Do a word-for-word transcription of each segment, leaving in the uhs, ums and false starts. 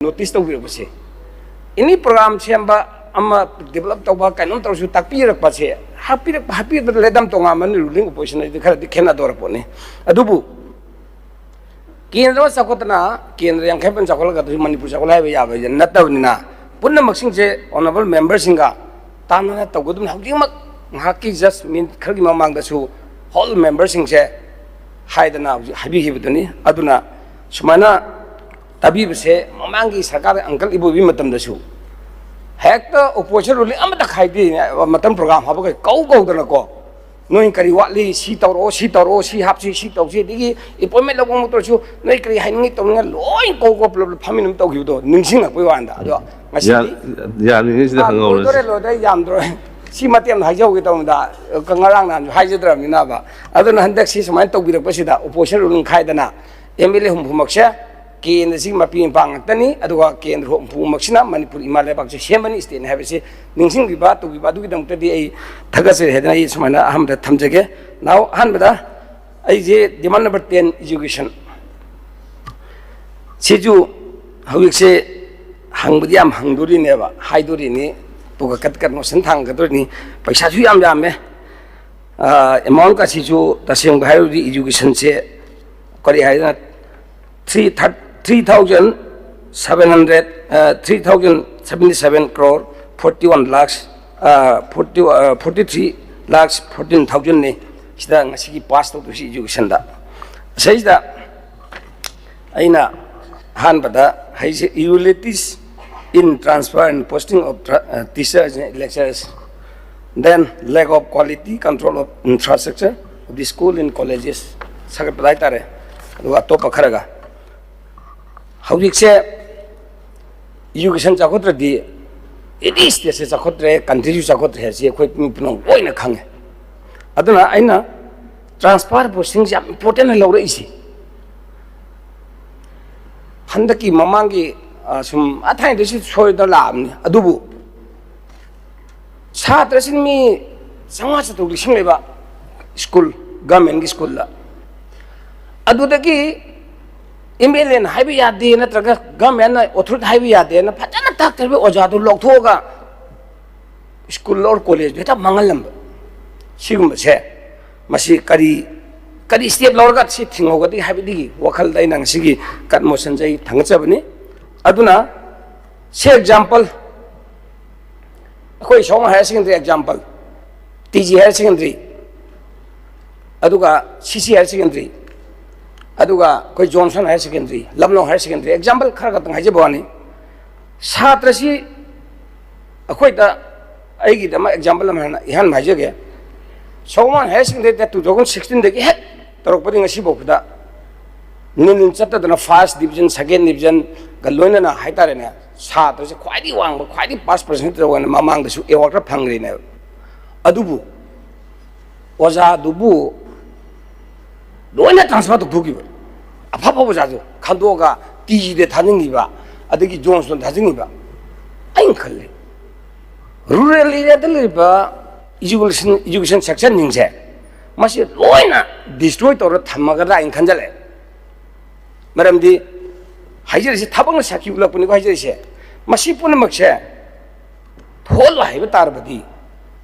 Notice ꯇꯧꯕꯤꯔꯛꯄꯁꯦ, ꯑꯦꯅꯤ programme ꯁꯦꯝꯕ, ꯑꯃ develop ꯇꯧꯕ, ꯀꯩꯅꯣꯝ ꯇꯧꯔꯁꯨ ꯇꯥꯛꯄꯤꯔꯛꯄꯁꯦ, ꯍꯥꯞꯄꯤꯔꯛꯄ ꯍꯥꯞꯄꯤꯔꯛꯄꯗ ꯂꯦꯗꯝ ꯇꯣꯉꯥꯟꯕꯅꯤ꯫ ꯔꯨꯂꯤꯡ ꯑꯣꯄꯣꯖꯤꯁꯟ ꯍꯥꯏꯗꯤ ꯈꯔꯗꯤ ꯈꯦꯠꯅꯗꯧꯔ ꯄꯣꯠꯅꯤ꯫ ꯑꯗꯨꯕꯨ ꯀꯦꯟꯗ꯭ꯔ ꯑꯃ ꯆꯥꯎꯈꯠꯇꯅ, ꯀꯦꯟꯗ꯭ꯔ ꯌꯥꯡꯈꯩ ꯃꯥꯄꯟ ꯆꯥꯎꯈꯠꯂꯒ ꯑꯗꯨꯁꯨ ꯃꯅꯤꯄꯨꯔ ꯆꯥꯎꯈꯠꯂꯦ ꯍꯥꯏꯕ ꯌꯥꯕ ꯅꯠꯇꯕꯅꯤꯅ, ꯄꯨꯝꯅꯃꯛꯁꯤꯡꯁꯦ ꯑꯣꯅꯔꯦꯕꯜ ꯃꯦꯝꯕꯔꯁꯤꯡꯒ ꯇꯥꯟꯅꯅ ꯇꯧꯒꯗꯕꯅꯤ꯫ ꯍꯧꯖꯤꯛꯃꯛ ꯉꯥꯏꯍꯥꯛꯀꯤ ꯖꯁ ꯃꯤꯅꯤꯠ ꯈꯔꯒꯤ ꯃꯃꯥꯡꯗꯁꯨ ꯍꯣꯜ ꯃꯦꯝꯕꯔꯁꯤꯡꯁꯦ ꯍꯥꯏꯗꯅ ꯍꯧꯖꯤꯛ ꯍꯥꯏꯕꯤꯈꯤꯕꯗꯨꯅꯤ꯫ ꯑꯗꯨꯅ ꯁꯨꯃꯥꯏꯅ ꯇꯥꯕꯤꯕꯁꯦ ꯃꯃꯥꯡꯒꯤ ꯁꯔꯀꯥꯔ ꯑꯪꯀꯜ ꯏꯕꯣꯕꯤ ꯃꯇꯝꯗꯁꯨ ꯍꯦꯛꯇ ꯑꯣꯄꯣꯖꯤꯁꯟ ꯔꯨꯂꯤꯡ ꯑꯃꯇ ꯈꯥꯏꯗꯦ꯫ ꯃꯇꯝ ꯄ꯭ꯔꯣꯒ꯭ꯔꯥꯝ ꯍꯥꯞꯄꯒ ꯀꯧ ꯀꯧꯗꯅꯀꯣ, "ꯅꯣꯏ ꯀꯔꯤ ꯋꯥꯠꯂꯤ? ꯁꯤ ꯇꯧꯔꯛꯑꯣ, ꯁꯤ ꯇꯧꯔꯛꯑꯣ, ꯁꯤ ꯍꯥꯞꯁꯤ, ꯁꯤ ꯇꯧꯁꯤ", ꯑꯗꯒꯤ ꯑꯦꯄꯣꯏꯟꯃꯦꯟ ꯂꯧꯕ ꯑꯃ ꯇꯧꯔꯁꯨ, "ꯅꯣꯏ ꯀꯔꯤ ꯍꯥꯏꯅꯤꯡꯉꯤ, ꯇꯧꯅꯤꯡꯉꯤ?" ꯂꯣꯏ ꯀꯧ ꯀꯧ ꯄꯨꯂꯞ ꯐꯝꯃꯤꯟꯅ ꯇꯧꯈꯤꯕꯗꯣ ꯅꯤꯡꯁꯤꯡꯉꯛꯄꯩ ꯋꯥꯅꯤꯗ꯫ ꯑꯗꯣ ꯉꯁꯤꯗꯤ ꯌꯥ-, ꯌꯥꯔꯤꯉꯩꯁꯤꯗ ꯑꯥ, ꯍꯪꯍꯧꯔꯁꯤ꯫ ꯂꯣꯏꯗꯣꯔꯦ, ꯂꯣꯏꯗꯣꯔꯦ, ꯌꯥꯝꯗ꯭ꯔꯣ? ꯁꯤ ꯃꯇꯦꯛ ꯑꯃ ꯍꯥꯏꯖꯍꯧꯒꯦ ꯇꯧꯕꯅꯤꯗ, ꯉꯔꯥꯡ ꯅꯍꯥꯟꯁꯨ ꯍꯥꯏꯖꯗ꯭ꯔꯕꯅꯤꯅꯕ꯫ ꯑꯗꯨꯅ ꯍꯟꯗꯛꯁꯤ ꯁꯨꯃꯥꯏꯅ ꯇꯧꯕꯤꯔꯛꯄꯁꯤꯗ ꯑꯣꯄꯣꯖꯤꯁꯟ ꯔꯨꯂꯤꯡ ꯈꯥꯏꯗꯅ ꯑꯦꯝ ꯑꯦꯜ ꯑꯦ ꯍꯨꯝꯐꯨꯃꯛꯁꯦ ꯀꯦꯟꯗ꯭ꯔꯁꯤꯒꯤ ꯃꯄꯤ ꯃꯄꯥ ꯉꯥꯛꯇꯅꯤ, ꯑꯗꯨꯒ ꯀꯦꯟꯗ꯭ꯔ ꯍꯨꯝꯐꯨꯃꯛꯁꯤꯅ ꯃꯅꯤꯄꯨꯔ ꯏꯃꯥ ꯂꯩꯕꯥꯛꯁꯦ ꯁꯦꯝꯕꯅꯤ, ꯁ꯭ꯇꯦꯠꯅꯤ ꯍꯥꯏꯕꯁꯤ ꯅꯤꯡꯁꯤꯡꯕꯤꯕ, ꯇꯧꯕꯤꯕ, ꯑꯗꯨꯒꯤꯗꯃꯛꯇꯗꯤ ꯑꯩ ꯊꯥꯒꯠꯆꯔꯤ ꯍꯥꯏꯗꯅ ꯑꯩ ꯁꯨꯃꯥꯏꯅ ꯑꯍꯥꯟꯕꯗ ꯊꯝꯖꯒꯦ꯫ ꯅꯥꯎ, ꯑꯍꯥꯟꯕꯗ ꯑꯩꯁꯦ ꯗꯤꯃꯥꯟ ꯅꯝꯕꯔ ꯇꯦꯟ, ꯏꯖꯨꯀꯦꯁꯟ꯫ ꯁꯤꯁꯨ ꯍꯧꯖꯤꯛꯁꯦ ꯍꯪꯕꯗꯤ ꯌꯥꯝ ꯍꯪꯗꯣꯔꯤꯅꯦꯕ, ꯍꯥꯏꯗꯣꯔꯤꯅꯤ, ꯑꯗꯨꯒ ꯀꯠ ꯀꯠ ꯃꯣꯁꯟ ꯊꯥꯡꯒꯗꯣꯔꯤꯅꯤ꯫ ꯄꯩꯁꯥꯁꯨ ꯌꯥꯝ ꯌꯥꯝꯃꯦ꯫ ꯑꯦꯃꯥꯎꯟꯀꯁꯤꯁꯨ ꯇꯁꯦꯡꯕ ꯍꯥꯏꯔꯨꯔꯗꯤ ꯏꯖꯨꯀꯦꯁꯟꯁꯦ ꯀꯔꯤ ꯍꯥꯏꯗꯅ, three thirty, three thousand seven hundred, three thousand seventy seven crore forty one lakhs, forty, forty three lakhs fourteen thousandꯅꯤ ꯁꯤꯗ ꯉꯁꯤꯒꯤ ꯄꯥꯁ ꯇꯧꯗꯣꯏꯁꯤ ꯏꯖꯨꯀꯦꯁꯟꯗ꯫ ꯁꯤꯗꯩꯁꯤꯗ ꯑꯩꯅ ꯑꯍꯥꯟꯕꯗ ꯍꯥꯏꯁꯦ, irregularities in transfer and posting of tra-, uh, teachers and lecturers, then lack of quality control of infrastructure of the school and colleges, ꯁꯥꯒꯠꯄꯗ ꯍꯥꯏꯇꯥꯔꯦ꯫ ꯑꯗꯨꯒ ꯑꯇꯣꯞꯄ ꯈꯔꯒ ꯍꯧꯖꯤꯛꯁꯦ ꯏꯖꯨꯀꯦꯁꯟ ꯆꯥꯎꯈꯠꯇ꯭ꯔꯗꯤ ꯑꯦꯅꯤ ꯁ꯭ꯇꯦꯠꯁꯦ ꯆꯥꯎꯈꯠꯇ꯭ꯔꯦ, ꯀꯟꯇ꯭ꯔꯤꯁꯨ ꯆꯥꯎꯈꯠꯇ꯭ꯔꯦ ꯍꯥꯏꯁꯤ ꯑꯩꯈꯣꯏ ꯃꯤ ꯄꯨꯝꯅꯃꯛ ꯂꯣꯏꯅ ꯈꯪꯉꯦ꯫ ꯑꯗꯨꯅ ꯑꯩꯅ ꯇ꯭ꯔꯥꯟꯁꯐꯔ ꯄꯣꯁꯇꯤꯡꯁꯦ ꯌꯥꯝ ꯏꯝꯄꯣꯔꯇꯦꯟ ꯑꯣꯏꯅ ꯂꯧꯔꯛꯏꯁꯦ꯫ ꯍꯟꯗꯛꯀꯤ ꯃꯃꯥꯡꯒꯤ, ꯑ, ꯁꯨꯝ ꯑꯊꯥꯏꯅꯗꯩꯁꯨ ꯁꯣꯏꯗꯅ ꯂꯥꯛꯑꯕꯅꯤ, ꯑꯗꯨꯕꯨ ꯁꯥꯇ꯭ꯔꯁꯤꯡ ꯃꯤ ꯆꯥꯝꯃꯉꯥ ꯆꯥꯇ꯭ꯔꯨꯛ ꯂꯤꯁꯤꯡ ꯂꯩꯕ ꯁ꯭ꯀꯨꯜ, ꯒꯚꯔꯟꯃꯦꯟꯒꯤ ꯁ꯭ꯀꯨꯜꯗ, ꯑꯗꯨꯗꯒꯤ ꯑꯦꯝ ꯑꯦꯜ ꯑꯦꯅ ꯍꯥꯏꯕ ꯌꯥꯗꯦ, ꯅꯠꯇ꯭ꯔꯒ ꯒꯚꯔꯟꯃꯦꯟꯅ ꯑꯣꯊꯣꯔꯤꯇꯤ ꯍꯥꯏꯕ ꯌꯥꯗꯦꯅ ꯐꯖꯅ ꯇꯥꯛꯇ꯭ꯔꯤꯕ ꯑꯣꯖꯥꯗꯨ ꯂꯧꯊꯣꯛꯑꯒ ꯁ꯭ꯀꯨꯜ ꯑꯣꯔ ꯀꯣꯂꯦꯖꯇꯨ ꯍꯦꯛꯇ ꯃꯥꯡꯍꯜꯂꯝꯕ꯫ ꯁꯤꯒꯨꯝꯕꯁꯦ, ꯃꯁꯤ ꯀꯔꯤ, ꯀꯔꯤ ꯁ꯭ꯇꯦꯞ ꯂꯧꯔꯒ ꯁꯤ ꯊꯤꯡꯍꯧꯒꯗꯒꯦ ꯍꯥꯏꯕꯗꯒꯤ ꯋꯥꯈꯜꯗ ꯑꯩꯅ ꯉꯁꯤꯒꯤ ꯀꯟꯃꯣꯁꯟꯁꯦ ꯑꯩ ꯊꯥꯡꯒꯠꯆꯕꯅꯤ꯫ ꯑꯗꯨꯅ, ꯁꯦ ꯑꯦꯛꯖꯥꯝꯄꯜ, ꯑꯩꯈꯣꯏ some higher secondary example, T G higher secondary, ꯑꯗꯨꯒ ꯁꯤ ꯁꯤ ꯍꯥꯌꯔ ꯁꯦꯀꯦꯟꯗꯔꯤ, ꯑꯗꯨꯒ ꯑꯩꯈꯣꯏ Johnson higher secondary, Lamlong higher secondary, example ꯈꯔ ꯈꯛꯇꯪ ꯍꯥꯏꯖꯕ ꯋꯥꯅꯤ꯫ ꯁꯥꯇ꯭ꯔꯁꯤ ꯑꯩꯈꯣꯏꯗ, ꯑꯩꯒꯤꯗꯃꯛ ꯑꯦꯛꯖꯥꯝꯄꯜ ꯑꯃ ꯍꯥꯟꯅ ꯏꯍꯥꯟꯕ ꯍꯥꯏꯖꯒꯦ꯫ ꯁꯣꯃꯥꯟ ꯍꯥꯌꯔ ꯁꯦꯀꯦꯟꯗꯔꯤꯗ ꯇꯨ ꯊꯥꯎꯖꯟ ꯁꯤꯛꯁꯇꯤꯟꯗꯒꯤ ꯍꯦꯛ ꯇꯧꯔꯛꯄꯗꯒꯤ ꯉꯁꯤꯐꯥꯎꯕꯗ ꯅꯤꯜ ꯆꯠꯇꯗꯅ ꯐꯥꯔꯁ ꯗꯤꯕꯤꯖꯟ, ꯁꯦꯀꯦꯟ ꯗꯤꯕꯤꯖꯟꯒ ꯂꯣꯏꯅꯅ ꯍꯥꯏꯇꯥꯔꯦꯅꯦ, ꯁꯥꯇ꯭ꯔꯁꯦ ꯈ꯭ꯋꯥꯏꯗꯒꯤ ꯋꯥꯡꯕ, ꯈ꯭ꯋꯥꯏꯗꯒꯤ ꯄꯥꯁ ꯄꯥꯔꯁꯦꯟꯇꯦꯖ ꯑꯣꯏꯅ ꯃꯃꯥꯡꯗꯁꯨ ꯑꯦꯋꯥꯔꯗ ꯈꯔ ꯐꯪꯈ꯭ꯔꯤꯅꯦꯕ꯫ ꯑꯗꯨꯕꯨ ꯑꯣꯖꯥꯗꯨꯕꯨ ꯂꯣꯏꯅ ꯇ꯭ꯔꯥꯟꯁꯐꯔ ꯇꯧꯊꯣꯛꯈꯤꯕ꯫ ꯑꯐ ꯑꯐꯕ ꯑꯣꯖꯥꯗꯨ ꯈꯟꯗꯣꯛꯑꯒ ꯇꯤ ꯖꯤꯗ ꯊꯥꯖꯤꯟꯈꯤꯕ, ꯑꯗꯒꯤ ꯖꯣꯟꯁꯇꯣꯟ ꯊꯥꯖꯤꯟꯈꯤꯕ꯫ ꯑꯩꯅ ꯈꯜꯂꯤ, ꯔꯨꯔꯦꯜ ꯑꯦꯔꯤꯌꯥꯗ ꯂꯩꯔꯤꯕ ꯏꯖꯨꯀꯦꯁꯟ, ꯏꯖꯨꯀꯦꯁꯟ ꯁꯦꯛꯁꯟꯁꯤꯡꯁꯦ ꯃꯁꯤ ꯂꯣꯏꯅ ꯗꯤꯁꯇ꯭ꯔꯣꯏ ꯇꯧꯔ ꯊꯝꯃꯒꯗ꯭ꯔꯥ ꯍꯥꯏꯅ ꯈꯟꯖꯜꯂꯛꯑꯦ꯫ ꯃꯔꯝꯗꯤ ꯍꯥꯏꯖꯔꯤꯁꯦ, ꯊꯕꯛꯅ ꯁꯥꯈꯤ ꯎꯠꯂꯛꯄꯅꯤꯀꯣ ꯍꯥꯏꯖꯔꯤꯁꯦ꯫ ꯃꯁꯤ ꯄꯨꯝꯅꯃꯛꯁꯦ ꯊꯣꯛꯍꯜꯂꯣ ꯍꯥꯏꯕ ꯇꯥꯔꯕꯗꯤ,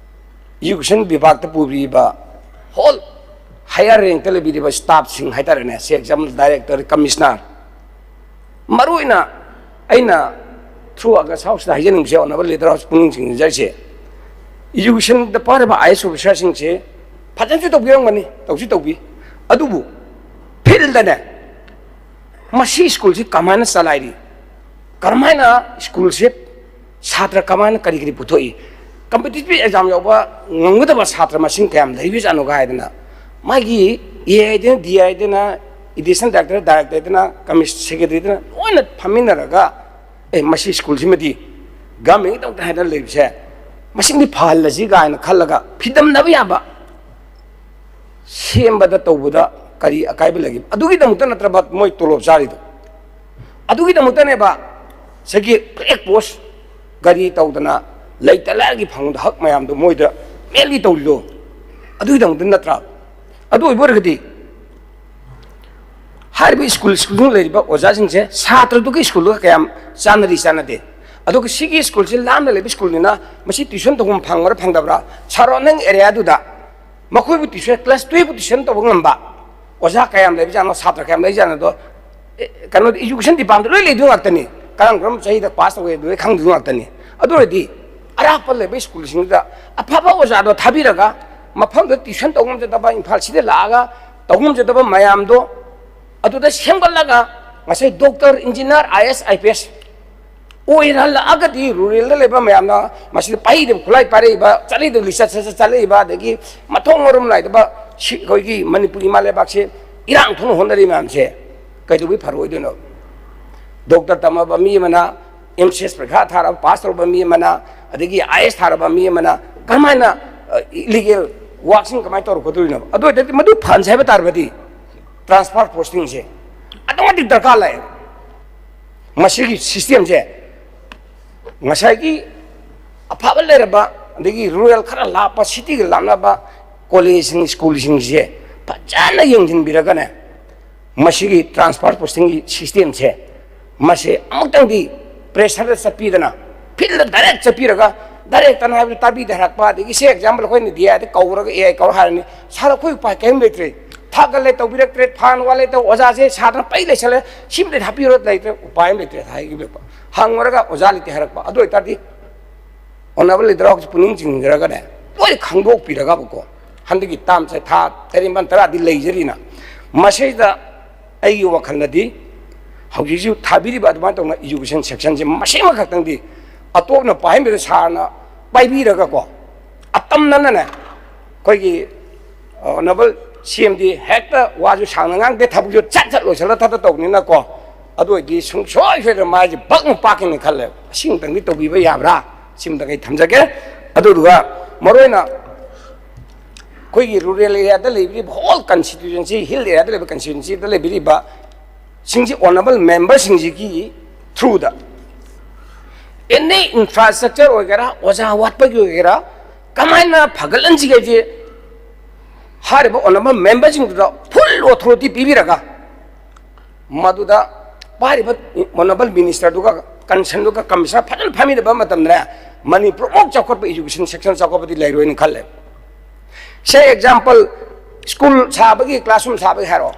ꯏꯖꯨꯀꯦꯁꯟ ꯕꯤꯚꯥꯒꯇ ꯄꯨꯕꯤꯔꯤꯕ ꯍꯣꯜ ꯍꯥꯌꯔ ꯔꯦꯡꯛꯇ ꯂꯩꯕꯤꯔꯤꯕ ꯁ꯭ꯇꯥꯐꯁꯤꯡ ꯍꯥꯏꯇꯥꯔꯦꯅꯦ, ꯁꯦ ꯑꯦꯛꯖꯥꯝ ꯗꯥꯏꯔꯦꯛꯇꯔ, ꯀꯃꯤꯁꯅꯔ, ꯃꯔꯨꯑꯣꯏꯅ ꯑꯩꯅ ꯊ꯭ꯔꯨ ꯑꯒꯁ ꯍꯥꯎꯁꯇ ꯍꯥꯏꯖꯅꯤꯡꯕꯁꯦ, ꯑꯣꯅꯔꯦꯕꯜ ꯂꯤꯗꯔ ꯍꯥꯎꯁ ꯄꯨꯛꯅꯤꯡ ꯆꯤꯡꯁꯤꯟꯖꯔꯤꯁꯦ, ꯏꯖꯨꯀꯦꯁꯟꯗ ꯄꯥꯏꯔꯤꯕ ꯑꯥꯏ ꯑꯦꯁ ꯑꯣꯐꯤꯁꯥꯔꯁꯤꯡꯁꯦ ꯐꯖꯅꯁꯨ ꯇꯧꯕꯤꯔꯝꯒꯅꯤ, ꯇꯧꯁꯨ ꯇꯧꯕꯤ, ꯑꯗꯨꯕꯨ ꯐꯤꯜꯗꯅꯦ ꯃꯁꯤ ꯁ꯭ꯀꯨꯜꯁꯤ ꯀꯃꯥꯏꯅ ꯆꯂꯥꯏꯔꯤ, ꯀꯔꯝꯍꯥꯏꯅ ꯁ꯭ꯀꯨꯜꯁꯦ ꯁꯥꯇ꯭ꯔ ꯀꯃꯥꯏꯅ ꯀꯔꯤ ꯀꯔꯤ ꯄꯨꯊꯣꯛꯏ, ꯀꯝꯄꯤꯇꯤꯇꯤꯚ ꯑꯦꯛꯖꯥꯝ ꯌꯥꯎꯕ ꯉꯝꯒꯗꯕ ꯁꯥꯇ꯭ꯔ ꯃꯁꯤꯡ ꯀꯌꯥꯝ ꯂꯩꯕꯖꯥꯠꯅꯣꯒ ꯍꯥꯏꯗꯅ, ꯃꯥꯒꯤ ꯑꯦ ꯑꯥꯏꯗꯅ, ꯗꯤ ꯑꯥꯏꯗꯅ, ꯑꯦꯗꯤꯁꯅꯦꯜ ꯗꯥꯏꯔꯦꯛꯇꯔ, ꯗꯥꯏꯔꯦꯛꯇꯔꯗꯅ, ꯀꯃꯤꯁ-, ꯁꯦꯀ꯭ꯔꯦꯇꯔꯤꯗꯅ ꯂꯣꯏꯅ ꯐꯝꯃꯤꯟꯅꯔꯒ, "ꯑꯦ, ꯃꯁꯤ ꯁ꯭ꯀꯨꯜꯁꯤꯃꯗꯤ ꯒꯃꯦꯟꯒꯤꯗꯃꯛꯇ ꯍꯥꯏꯅ ꯂꯩꯕꯁꯦ, ꯃꯁꯤꯃꯗꯤ ꯐꯍꯜꯂꯁꯤ" ꯀꯥꯏꯅ ꯈꯜꯂꯒ ꯐꯤꯗꯝꯅꯕ ꯌꯥꯕ ꯁꯦꯝꯕꯗ ꯇꯧꯕꯗ ꯀꯔꯤ ꯑꯀꯥꯏꯕ ꯂꯩꯒꯦ? ꯑꯗꯨꯒꯤꯗꯃꯛꯇ ꯅꯠꯇ꯭ꯔꯕ ꯃꯣꯏ ꯇꯣꯂꯣꯞ ꯆꯥꯔꯤꯗꯣ? ꯑꯗꯨꯒꯤꯗꯃꯛꯇꯅꯦꯕ ꯉꯁꯥꯏꯒꯤ ꯕ꯭ꯂꯦꯛ ꯄꯣꯁ ꯒꯥꯔꯤ ꯇꯧꯗꯅ ꯂꯩꯇ ꯂꯥꯏꯔꯒꯤ ꯐꯪꯕꯗ ꯍꯛ ꯃꯌꯥꯝꯗꯣ ꯃꯣꯏꯗ ꯃꯦꯟꯂꯤ ꯇꯧꯔꯤꯗꯣ꯫ ꯑꯗꯨꯒꯤꯗꯃꯛꯇ ꯅꯠꯇ꯭ꯔꯥ? ꯑꯗꯨ ꯑꯣꯏꯕ ꯑꯣꯏꯔꯒꯗꯤ ꯍꯥꯏꯔꯤꯕ ꯁ꯭ꯀꯨꯜ, ꯁ꯭ꯀꯨꯜꯁꯤꯡ ꯂꯩꯔꯤꯕ ꯑꯣꯖꯥꯁꯤꯡꯁꯦ ꯁꯥꯇ꯭ꯔꯗꯨꯒ ꯁ꯭ꯀꯨꯜꯗꯨꯒ ꯀꯌꯥꯝ ꯆꯥꯟꯅꯔꯤ ꯆꯥꯟꯅꯗꯦ? ꯑꯗꯨꯒ ꯁꯤꯒꯤ ꯁ꯭ꯀꯨꯜꯁꯤ ꯂꯥꯞꯅ ꯂꯩꯕ ꯁ꯭ꯀꯨꯜꯅꯤꯅ ꯃꯁꯤ ꯇ꯭ꯌꯨꯁꯟ ꯇꯧꯐꯝ ꯐꯪꯕ꯭ꯔꯥ ꯐꯪꯗꯕ꯭ꯔꯥ? ꯁꯔꯥꯎꯟꯗꯤꯡ ꯑꯦꯔꯤꯌꯥꯗꯨꯗ ꯃꯈꯣꯏꯕꯨ ꯇ꯭ꯌꯨꯁꯟ, ꯀ꯭ꯂꯥꯁ ꯇꯨꯌꯦꯜꯞꯄꯨ ꯇ꯭ꯌꯨꯁꯟ ꯇꯧꯕ ꯉꯝꯕ ꯑꯣꯖꯥ ꯀꯌꯥꯝ ꯂꯩꯕꯖꯥꯠꯅꯣ, ꯁꯥꯇ꯭ꯔ ꯀꯌꯥꯝ ꯂꯩꯖꯥꯠꯅꯣꯗꯣ, ꯑꯦ, ꯀꯩꯅꯣ, ꯏꯖꯨꯀꯦꯁꯟ ꯗꯤꯄꯥꯔꯠꯃꯦꯟꯗ ꯂꯣꯏ ꯂꯩꯗꯣꯏ ꯉꯥꯛꯇꯅꯤ꯫ ꯀꯔꯝ ꯀꯔꯝꯕ ꯆꯍꯤꯗ ꯄꯥꯁ ꯇꯧꯒꯦ ꯂꯣꯏ ꯈꯪꯗꯣꯏ ꯉꯥꯛꯇꯅꯤ꯫ ꯑꯗꯨ ꯑꯣꯏꯔꯗꯤ ꯑꯔꯥꯞꯄ ꯂꯩꯕ ꯁ꯭ꯀꯨꯜꯁꯤꯡꯗꯨꯗ ꯑꯐꯕ ꯑꯣꯖꯥꯗꯣ ꯊꯥꯕꯤꯔꯒ ꯃꯐꯝꯗꯨꯗ ꯇ꯭ꯌꯨꯁꯟ ꯇꯧꯕ ꯉꯝꯖꯗꯕ, ꯏꯝꯐꯥꯜ ꯁꯤꯗ ꯂꯥꯛꯑꯒ ꯇꯧꯕ ꯉꯝꯖꯗꯕ ꯃꯌꯥꯝꯗꯣ ꯑꯗꯨꯗ ꯁꯦꯝꯒꯠꯂꯒ ꯉꯁꯥꯏ doctor, engineer, I S, I P S ꯑꯣꯏꯍꯜꯂꯛꯑꯒꯗꯤ ꯔꯨꯔꯦꯜꯗ ꯂꯩꯕ ꯃꯌꯥꯝꯅ ꯃꯁꯤꯗ ꯄꯥꯏꯗꯕ ꯈꯨꯠꯂꯥꯏ ꯄꯥꯏꯔꯛꯏꯕ, ꯆꯠꯂꯤꯗꯕ ꯂꯤꯆꯠ ꯁꯠ ꯁꯠ ꯆꯠꯂꯛꯏꯕ, ꯑꯗꯒꯤ ꯃꯊꯣꯡ ꯃꯔꯝ ꯅꯥꯏꯗꯕ ꯁꯤ-, ꯑꯩꯈꯣꯏꯒꯤ ꯃꯅꯤꯄꯨꯔ ꯏꯃꯥ ꯂꯩꯕꯥꯛꯁꯦ ꯏꯔꯥꯡ ꯊꯣꯛꯅ ꯍꯣꯠꯅꯔꯤ ꯃꯌꯥꯝꯁꯦ ꯀꯩꯗꯧꯕꯩ ꯐꯔꯣꯏꯗꯣꯏꯅꯣ? ꯗꯣꯛꯇꯔ ꯇꯝꯃꯕ ꯃꯤ ꯑꯃꯅ, ꯑꯦꯝ ꯁꯤ ꯑꯦꯁ ꯄꯔꯤꯈꯥ ꯊꯥꯔꯕ ꯄꯥꯁ ꯇꯧꯔꯕ ꯃꯤ ꯑꯃꯅ, ꯑꯗꯒꯤ ꯑꯥꯏ ꯑꯦꯁ ꯊꯥꯔꯕ ꯃꯤ ꯑꯃꯅ ꯀꯃꯥꯏꯅ ꯏꯂꯤꯒꯦꯜ ꯋꯥꯛꯁꯤꯡ ꯀꯃꯥꯏꯅ ꯇꯧꯔꯛꯀꯗꯣꯔꯤꯅꯣ? ꯑꯗꯨ ꯑꯣꯏꯇꯥꯔꯗꯤ ꯃꯗꯨ ꯐꯍꯟꯁꯦ ꯍꯥꯏꯕ ꯇꯥꯔꯕꯗꯤ ꯇ꯭ꯔꯥꯟꯁꯐꯔ ꯄꯣꯁꯇꯤꯡꯁꯦ ꯑꯗꯨꯛꯀꯤ ꯃꯇꯤꯛ ꯗꯔꯀꯥꯔ ꯂꯥꯛꯑꯦ꯫ ꯃꯁꯤꯒꯤ ꯁꯤꯁꯇꯦꯝꯁꯦ ꯉꯁꯥꯏꯒꯤ ꯑꯐꯕ ꯂꯩꯔꯕ, ꯑꯗꯒꯤ ꯔꯨꯔꯦꯜ ꯈꯔ ꯂꯥꯞꯄ, ꯁꯤꯇꯤꯒ ꯂꯥꯞꯅꯕ ꯀꯣꯂꯦꯖꯁꯤꯡ, ꯁ꯭ꯀꯨꯜꯁꯤꯡꯁꯦ ꯐꯖꯅ ꯌꯦꯡꯁꯤꯟꯕꯤꯔꯒꯅꯦ, ꯃꯁꯤꯒꯤ ꯇ꯭ꯔꯥꯟꯁꯐꯔ ꯄꯣꯁꯇꯤꯡꯒꯤ ꯁꯤꯁꯇꯦꯝꯁꯦ, ꯃꯁꯦ ꯑꯃꯨꯛꯇꯪꯗꯤ ꯄ꯭ꯔꯦꯁꯔꯗ ꯆꯠꯄꯤꯗꯅ, ꯐꯤꯜꯗ ꯗꯥꯏꯔꯦꯛ ꯆꯠꯄꯤꯔꯒ, ꯗꯥꯏꯔꯦꯛꯇꯅ ꯍꯥꯏꯕꯗꯨ ꯇꯥꯕꯤꯗꯦ ꯍꯥꯏꯔꯛꯄ, ꯑꯗꯒꯤ ꯁꯤ ꯑꯦꯛꯖꯥꯝꯄꯜ ꯑꯩꯈꯣꯏꯅ ꯗꯤ ꯑꯥꯏꯗ ꯀꯧꯔꯒ ꯑꯦ ꯑꯥꯏ ꯀꯧꯔ ꯍꯥꯏꯔꯅꯤ, "ꯁꯥꯔ, ꯑꯩꯈꯣꯏ ꯎꯄꯥꯏ ꯀꯔꯤꯝ ꯂꯩꯇ꯭ꯔꯦ, ꯊꯥꯒꯠꯂꯦ ꯇꯧꯕꯤꯔꯛꯇ꯭ꯔꯦ, ꯐꯥꯟ ꯋꯥꯠꯂꯦ ꯇꯧ, ꯑꯣꯖꯥꯁꯦ ꯁꯥꯇ꯭ꯔ ꯄꯩ ꯂꯩꯁꯜꯂꯦ, ꯁꯤꯃꯗꯤ ꯍꯥꯞꯄꯤꯔꯣ, ꯂꯩꯇ꯭ꯔꯦ, ꯎꯄꯥꯏ ꯑꯃ ꯂꯩꯇ꯭ꯔꯦ" ꯍꯥꯏꯈꯤꯕ꯫ ꯍꯪꯉꯨꯔꯒ ꯑꯣꯖꯥ ꯂꯩꯇꯦ ꯍꯥꯏꯔꯛꯄ꯫ ꯑꯗꯨ ꯑꯣꯏꯇꯥꯔꯗꯤ ꯑꯣꯅꯔꯦꯕꯜ ꯂꯤꯗꯔ ꯍꯥꯎꯁ ꯄꯨꯛꯅꯤꯡ ꯆꯤꯡꯁꯤꯟꯖꯔꯒꯅꯦ, ꯂꯣꯏꯅ ꯈꯪꯗꯣꯛꯄꯤꯔꯒꯕꯀꯣ, ꯍꯟꯗꯛꯀꯤ ꯇꯥꯝꯁꯦ ꯊꯥ ꯇꯔꯦꯠ ꯅꯤꯄꯥꯜ ꯇꯔꯥꯗꯤ ꯂꯩꯖꯔꯤꯅ, ꯃꯁꯤꯗ ꯑꯩꯒꯤ ꯋꯥꯈꯜꯗꯗꯤ ꯍꯧꯖꯤꯛꯁꯨ ꯊꯥꯕꯤꯔꯤꯕ ꯑꯗꯨꯃꯥꯏꯅ ꯇꯧꯅ ꯏꯖꯨꯀꯦꯁꯟ ꯁꯦꯛꯁꯟꯁꯦ ꯃꯁꯤꯃ ꯈꯛꯇꯪꯗꯤ ꯑꯇꯣꯞꯅ ꯄꯥꯏꯍꯟꯕꯗ ꯁꯥꯔꯅ ꯄꯥꯏꯕꯤꯔꯒꯀꯣ, ꯑꯇꯝꯅꯅꯅꯦ, ꯑꯩꯈꯣꯏꯒꯤ ꯑꯣꯅꯔꯦꯕꯜ ꯁꯤ ꯑꯦꯝꯗꯤ ꯍꯦꯛꯇ ꯋꯥꯁꯨ ꯁꯥꯡꯅ ꯉꯥꯡꯗꯦ, ꯊꯕꯛꯁꯨ ꯆꯠ ꯆꯠ ꯂꯣꯏꯁꯤꯜꯂ ꯊꯠꯇ ꯇꯧꯕꯅꯤꯅꯀꯣ꯫ ꯑꯗꯨ ꯑꯣꯏꯔꯗꯤ ꯁꯨꯡꯁꯣꯏ ꯁꯣꯏꯗꯅ ꯃꯥꯏꯁꯦ ꯕꯛ ꯑꯃ ꯄꯥꯛꯀꯅꯤ ꯈꯜꯂꯦ꯫ ꯑꯁꯤꯃꯇꯪꯗꯤ ꯇꯧꯕꯤꯕ ꯌꯥꯕ꯭ꯔꯥ? ꯁꯤꯃꯇꯪ ꯑꯩ ꯊꯝꯖꯒꯦ꯫ ꯑꯗꯨꯗꯨꯒ ꯃꯔꯨꯑꯣꯏꯅ ꯑꯩꯈꯣꯏꯒꯤ ꯔꯨꯔꯦꯜ ꯑꯦꯔꯤꯌꯥꯗ ꯂꯩꯕꯤꯔꯤꯕ, ꯍꯣꯜ ꯀꯟꯁꯇꯤꯇ꯭ꯌꯨꯟꯁꯤ, ꯍꯤꯜ ꯑꯦꯔꯤꯌꯥꯗ ꯂꯩꯕ ꯀꯟꯁꯇꯤꯇ꯭ꯌꯨꯟꯁꯤꯗ ꯂꯩꯕꯤꯔꯤꯕ ꯁꯤꯡꯁꯤ ꯑꯣꯅꯔꯦꯕꯜ ꯃꯦꯝꯕꯔꯁꯤꯡꯁꯤꯒꯤ ꯊ꯭ꯔꯨꯗ ꯑꯦꯅꯤ ꯏꯟꯐ꯭ꯔꯥꯁ꯭ꯇ꯭ꯔꯛꯆꯔ ꯑꯣꯏꯒꯦꯔꯥ, ꯑꯣꯖꯥ ꯋꯥꯠꯄꯒꯤ ꯑꯣꯏꯒꯦꯔꯥ, ꯀꯃꯥꯏꯅ ꯐꯒꯠꯍꯟꯁꯤꯒꯦꯁꯦ ꯍꯥꯏꯔꯤꯕ ꯑꯣꯅꯔꯦꯕꯜ ꯃꯦꯝꯕꯔꯁꯤꯡꯗꯨꯗ ꯐꯨꯜ ꯑꯣꯊꯣꯔꯤꯇꯤ ꯄꯤꯕꯤꯔꯒ, ꯃꯗꯨꯗ ꯄꯥꯏꯔꯤꯕ Honourable Minister ꯗꯨꯒ Concerned ꯗꯨꯒ Commissioner ꯐꯖꯅ ꯐꯝꯃꯤꯟꯅꯕ ꯃꯇꯝꯗꯅꯦ, ꯃꯅꯤꯄꯨꯔꯃꯨꯛ ꯆꯥꯎꯈꯠꯄ education sector ꯆꯥꯎꯈꯠꯄꯗꯤ ꯂꯩꯔꯣꯏꯅ ꯈꯜꯂꯦ꯫ Say example, school ꯁꯥꯕꯒꯤ, classroom ꯁꯥꯕꯒꯤ ꯍꯥꯏꯔꯣ,